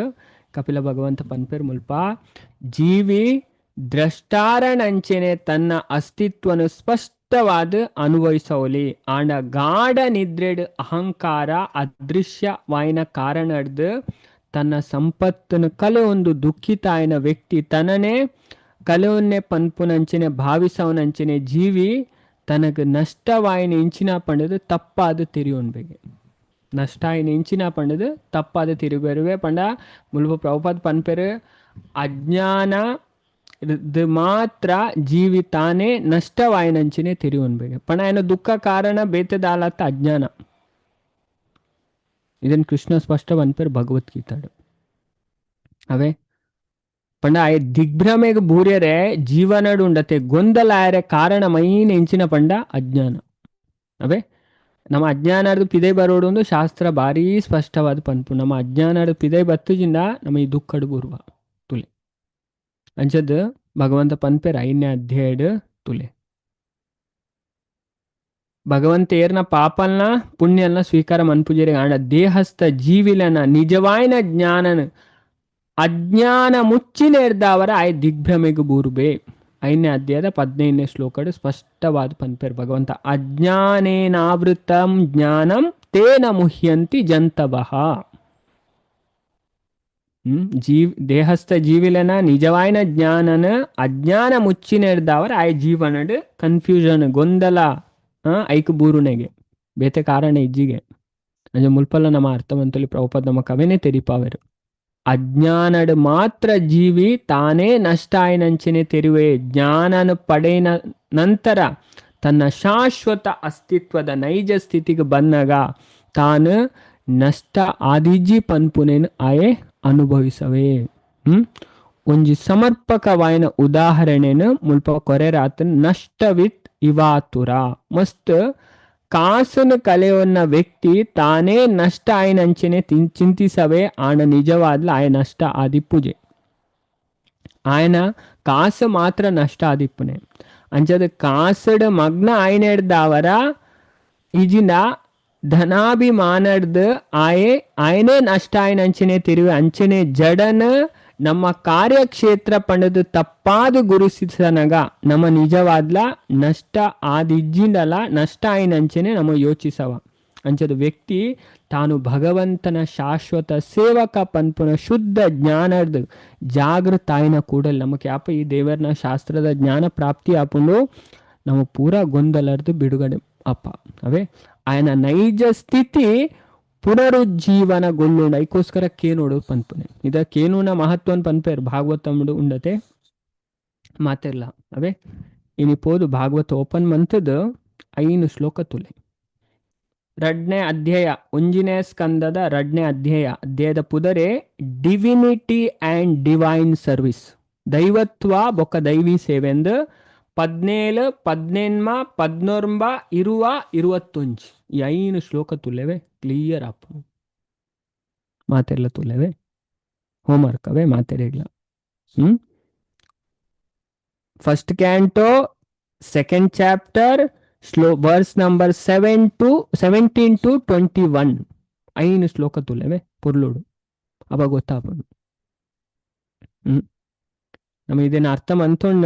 ಕಪಿಲ ಭಗವಂತ ಪನ್ಪೇರ್ ಮುಲ್ಪ ಜೀವಿ ದ್ರಷ್ಟಾರನಂಚೆನೆ ತನ್ನ ಅಸ್ತಿತ್ವನು ಸ್ಪಷ್ಟವಾದ ಅನುಭವಿಸೋಲಿ ಆಂಡ ಗಾಢ ನಿದ್ರೆಡ್ ಅಹಂಕಾರ ಅದೃಶ್ಯವಾಯಿನ ಕಾರಣಡ್ದು ತನ್ನ ಸಂಪತ್ತನ್ನು ಕಲೆ ಒಂದು ದುಃಖಿತಾಯನ ವ್ಯಕ್ತಿ ತನ್ನನೇ ಕಲೆಯನ್ನೇ ಪನ್ಪುನಂಚೆನೆ ಭಾವಿಸವನಂಚೆನೆ ಜೀವಿ ತನಗೆ ನಷ್ಟವಾಯಿನ ಇಂಚಿನ ಪಂಡದು ತಪ್ಪಾದ ತಿರಿಯೋನ್ಬೇಗೆ ನಷ್ಟ ಆಯಿನ ಇಂಚಿನ ಪಂಡದು ತಪ್ಪಾದ ತಿರುಗರುವೆ ಪಂಡ ಮುಲ್ಪ ಪ್ರಭುಪಾದ ಪನ್ಪೆರು ಅಜ್ಞಾನ ಮಾತ್ರ ಜೀವಿ ತಾನೇ ನಷ್ಟವಾಯಿನಂಚಿನೆ ತಿರಿಯೋನ್ಬೇಗೆ ಪಂಡ ఆయన ದುಃಖ ಕಾರಣ ಬೇತದಾಲತ್ತ ಅಜ್ಞಾನ. ಇದನ್ನು ಕೃಷ್ಣ ಸ್ಪಷ್ಟ ಪನ್ಪೆರು ಭಗವದ್ಗೀತಾಡು. ಅವೇ ಪಂಡ ಆಯ ದಿಗ್ಭ್ರಮೆಗೆ ಬೂರ್ಯರೆ ಜೀವನಡು ಉಂಡತೆ ಗೊಂದಲ ಆಯರೆ ಕಾರಣ ಮೈನ್ ಎಂಚಿನ ಪಂಡ ಅಜ್ಞಾನ. ಅವೇ ನಮ್ಮ ಅಜ್ಞಾನದ ಪಿದೆ ಬರೋಡು ಒಂದು ಶಾಸ್ತ್ರ ಭಾರೀ ಸ್ಪಷ್ಟವಾದ ಪನ್ಪು. ನಮ್ಮ ಅಜ್ಞಾನದ ಪಿದೆ ಬತ್ತುಜಿಂದ ನಮ್ಮ ಈ ದುಃಖಡು ಬೂರ್ವ ತುಲೆ ಅಂಚದ್ ಭಗವಂತ ಪನ್ಪೆರ್ ಐದನೇ ಅಧ್ಯಾಯಡ್ ತುಲೆ ಭಗವಂತ ಏರ್ನ ಪಾಪಲ್ನ ಪುಣ್ಯಲ್ನ ಸ್ವೀಕಾರ ಮನ್ಪುಜೇರಿ ಆಂಡ ದೇಹಸ್ಥ ಜೀವಿಲನ ನಿಜವಾಯಿನ ಜ್ಞಾನನ ಅಜ್ಞಾನ ಮುಚ್ಚಿನೇರ್ದವರ ಆಯ್ ದಿಗ್ಭ್ರಮೆಗೆ ಬೂರ್ಬೆ. ಐದನೇ ಅಧ್ಯಾಯದ 15ನೇ ಶ್ಲೋಕಡು ಸ್ಪಷ್ಟವಾದ ಪನ್ಪೇರ್ ಭಗವಂತ ಅಜ್ಞಾನೇನಾವೃತಂ ಜ್ಞಾನಂ ತೇನ ಮುಹ್ಯಂತಿ ಜಂತವಃ. ದೇಹಸ್ಥ ಜೀವಿಲನ ನಿಜವಾಯಿನ ಜ್ಞಾನನ ಅಜ್ಞಾನ ಮುಚ್ಚಿನೇರ್ದವರ ಆಯ್ ಜೀವನಡ್ ಕನ್ಫ್ಯೂಷನ್ ಗೊಂದಲ ಐಕ್ ಬೂರುನೆಗೆ ಬೇತೆ ಕಾರಣ ಇಜ್ಜಿಗೆ ಅಂಜ ಮುಲ್ಪಲ್ಲ ನಮ್ಮ ಅರ್ಥವಂತಲಿ ಪ್ರಭುಪಾದ ನಮ್ಮ ಕವೆನೇ ತೆರಿಪಾವೆರು. ಅಜ್ಞಾನಡ್ ಮಾತ್ರ ಜೀವಿ ತಾನೇ ನಷ್ಟ ಆಯಿನಂಚನೆ ತೆರುವೆ ಜ್ಞಾನನ ಪಡೆಯ ನಂತರ ತನ್ನ ಶಾಶ್ವತ ಅಸ್ತಿತ್ವದ ನೈಜ ಸ್ಥಿತಿಗೆ ಬಂದಾಗ ತಾನು ನಷ್ಟ ಆದಿಜಿ ಪನ್ಪುನೇನು ಆಯೆ ಅನುಭವಿಸವೆ. ಒಂಜಿ ಸಮರ್ಪಕವಾಯಿನ ಉದಾಹರಣೆನು ಮುಲ್ಪ ಕೊರೆರಾತ ನಷ್ಟವಿತ್ ಇವಾತುರ. ಮಸ್ತ್ ಕಾಸನು ಕಲೆಯನ್ನ ವ್ಯಕ್ತಿ ತಾನೇ ನಷ್ಟ ಆಯನಂಚನೆ ಚಿಂತಿಸವೆ ಆಣ ನಿಜವಾದ್ಲ ಆಯ ನಷ್ಟ ಆದಿಪ್ಪುಜೆ ఆయన ಕಾಸು ಮಾತ್ರ ನಷ್ಟ ಆದಿಪ್ಪುನೆ ಅಂಚದ ಕಾಸಡ್ ಮಗ್ನ ಆಯನೆಡ್ದಾವರ ಇಜಿನ ಧನಾಭಿಮಾನಡ್ದು ಆಯೆ ಆಯನೇ ನಷ್ಟ ಆಯನ ಅಂಚನೆ ತಿರುವೆ ಅಂಚನೆ ಜಡನ ನಮ್ಮ ಕಾರ್ಯಕ್ಷೇತ್ರ ಪಂಡದು ತಪ್ಪಾದ ಗುರುಸಿಸನಗ ನಮ್ಮ ನಿಜವಾದ್ಲ ನಷ್ಟ ಆದಿಜ್ಜಿಂಡಲ ನಷ್ಟ ಆಯನಂಚನೆ ನಮ್ಮ ಯೋಚಿಸವ. ಅಂಚದ ವ್ಯಕ್ತಿ ತಾನು ಭಗವಂತನ ಶಾಶ್ವತ ಸೇವಕ ಪನ್ಪುನ ಶುದ್ಧ ಜ್ಞಾನದ ಜಾಗೃತ ಆಯ್ನ ಕೂಡಲ್ ನಮಗೆ ಯಾಪ ಈ ದೇವರನ ಶಾಸ್ತ್ರದ ಜ್ಞಾನ ಪ್ರಾಪ್ತಿ ಆಪುಂಡು ನಮ್ಮ ಪೂರಾ ಗೊಂದಲರ್ದು ಬಿಡುಗಡೆ ಅಪ್ಪ. ಅವೇ ಆಯನ ನೈಜ ಸ್ಥಿತಿ ಪುನರುಜ್ಜೀವನಗೊಳ್ಳುಂಡು ಐಕೋಸ್ಕರ ಕೇನೋಡು ಪನ್ಪುನೆ ಇದ ಕೇನುನ ಮಹತ್ವನ್ ಪನ್ಪೇರ್ ಭಾಗವತముడు ఉండತೆ ಮಾತಿರ್ಲ. ಅವೇ ಇನಿ ಪೋದು ಭಾಗವತ ಓಪನ್ ಮಂತದ 5 ಶ್ಲೋಕ ತುಲೆ ರಡ್ನೇ ಅಧ್ಯಾಯ ಒಂಜಿನೇ ಸ್ಕಂದದ ರಡ್ನೇ ಅಧ್ಯಾಯ ಅಧ್ಯಾಯದ ಪುದರೆ divinity and divine service ದೈವತ್ವ ಬೊಕ್ಕ ದೈವಿ ಸೇವೆಂದು 17 18 19 20 21 ಈ 5 ಶ್ಲೋಕ ತುಲೆವೆ ಕ್ಲಿಯರ್ ಅಪ್ ಮಾತೆಲ್ಲ ತುಲೆವೆ ಹೋಮ್ವರ್ಕ್ ಅವೇ ಮಾತೆರೆಗ್ಲ. First canto second chapter verse number 7 to 17 to 21 5 ಶ್ಲೋಕ ತುಲೆವೆ ಪುರ್ಲುಡು ಅವಾಗ ಗೊತ್ತಾಪುಂಡು. ನಮ್ಮ ಇದನ್ನ ಅರ್ಥ ಮಂತೊಂಡ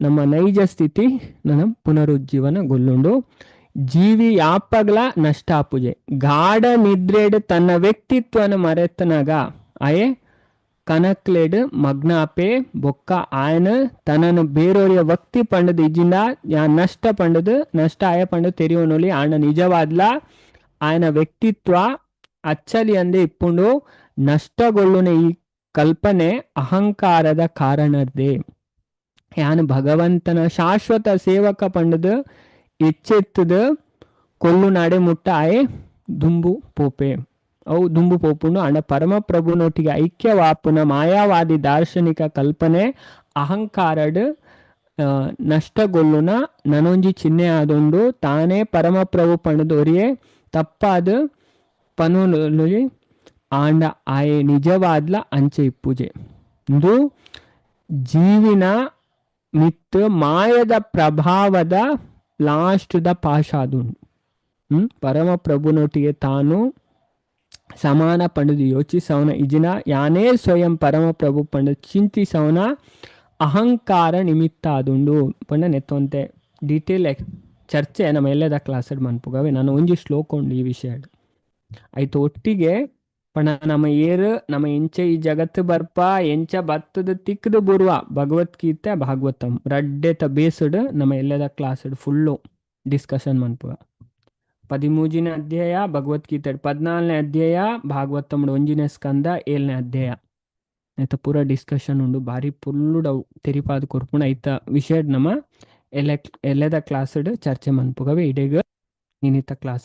ನಮ್ಮ ನೈಜ ಸ್ಥಿತಿ ನನ್ನ ಪುನರುಜ್ಜೀವನ ಗೊಲ್ಲುಂಡು. ಜೀವಿ ಯಾಪಗ್ಲ ನಷ್ಟ ಆಪುಜೆ ಗಾಢ ನಿದ್ರೆಡ್ ತನ್ನ ವ್ಯಕ್ತಿತ್ವನ ಮರೆತನಾಗ ಆಯೆ ಕನಕ್ಲೆಡ್ ಮಗ್ನಾಪೆ ಬೊಕ್ಕ ಆಯನ ತನ್ನನ್ನು ಬೇರೋರಿಯ ವಕ್ತಿ ಪಂಡದು ಇಜ್ಜಿಂದ ಯಾ ನಷ್ಟ ಪಂಡದು ನಷ್ಟ ಆಯ ಪಂಡದು ತೆರಿಯೋನೊಲಿ ಆಣ ನಿಜವಾದ್ಲ ಆಯನ ವ್ಯಕ್ತಿತ್ವ ಅಚ್ಚಲಿ ಅಂದೆ ಇಪ್ಪುಂಡು. ನಷ್ಟಗೊಳ್ಳುನ ಈ ಕಲ್ಪನೆ ಅಹಂಕಾರದ ಕಾರಣರ್ದೆ. ಯಾನ್ ಭಗವಂತನ ಶಾಶ್ವತ ಸೇವಕ ಪಂಡದು ಎಚ್ಚೆತ್ತದ ಕೊಲ್ಲು ನಾಡೆ ಮುಟ್ಟ ಆಯೆ ದುಂಬು ಪೋಪೆ. ಅವು ದುಂಬು ಪೋಪುಂಡು. ಅಂಡ ಪರಮಪ್ರಭುನೊಟ್ಟಿಗೆ ಐಕ್ಯವಾಪುನ ಮಾಯಾವಾದಿ ದಾರ್ಶನಿಕ ಕಲ್ಪನೆ ಅಹಂಕಾರಡ್ ನಷ್ಟಗೊಳ್ಳುನ ನನೊಂಜಿ ಚಿಹ್ನೆ ಆದುಂಡು. ತಾನೇ ಪರಮಪ್ರಭು ಪಂಡದು ಒರಿಯೆ ತಪ್ಪಾದ ಪನೊಲಿ ಆಂಡ ಆಯೆ ನಿಜವಾದ್ಲ ಅಂಚೆ ಇಪ್ಪುಜೆ. ಇಂದು ಜೀವಿನ ಮಿತ್ ಮಾಯದ ಪ್ರಭಾವದ ಲಾಸ್ಟ್ ದ ಪಾಶಾದುಂಡು. ಪರಮಪ್ರಭುನೊಟ್ಟಿಗೆ ತಾನು ಸಮಾನ ಪಂಡದು ಯೋಚಿಸವನ ಇಜಿನ ಯಾನೇ ಸ್ವಯಂ ಪರಮಪ್ರಭು ಪಂಡದು ಚಿಂತಿಸವನ ಅಹಂಕಾರ ನಿಮಿತ್ತ ಆದುಂಡು ಪಂಡ ನೆತ್ತೊಂತೆ ಡೀಟೇಲ್ ಚರ್ಚೆ ನಮ್ಮ ಎಲ್ಲದ ಕ್ಲಾಸ್ ಮನ್ಪುಗವೆ. ನಾನು ಒಂಜಿ ಶ್ಲೋಕ ಉಂಡು ಈ ವಿಷಯ ಆಯ್ತು ಒಟ್ಟಿಗೆ. ಪಂಡ ನಮ್ಮ ಏರು ನಮ್ಮ ಎಂಚ ಈ ಜಗತ್ತು ಬರ್ಪ ಎಂಚ ಬತ್ತದ ತಿಕ್ಕದು ಬುರುವ ಭಗವದ್ಗೀತೆ ಭಾಗವತಂ ರಡ್ಡೆತ ಬೇಸ್ಡ್ ನಮ್ಮ ಎಲ್ಲದ ಕ್ಲಾಸ್ ಫುಲ್ಲು ಡಿಸ್ಕಷನ್ ಮನ್ಪುಗ. 13ನೇ ಅಧ್ಯಾಯ ಭಗವದ್ಗೀತೆ, 14ನೇ ಅಧ್ಯಾಯ ಭಾಗವತಂ 1ನೇ ಸ್ಕಂದ 7ನೇ ಅಧ್ಯಾಯ ಆಯ್ತಾ ಪೂರ ಡಿಸ್ಕಷನ್ ಉಂಡು. ಬಾರಿ ಪುಲ್ಲುಡವು ತೆರಿಪಾದ ಕೊರ್ಪುಣ ಐತ ವಿಷಯ ನಮ್ಮ ಎಲ್ಲ ಎಲ್ಲದ ಕ್ಲಾಸ್ ಚರ್ಚೆ ಮನ್ಪುಗವೆ. ಇಡೆಗ ನಿನಿತ ಕ್ಲಾಸ್.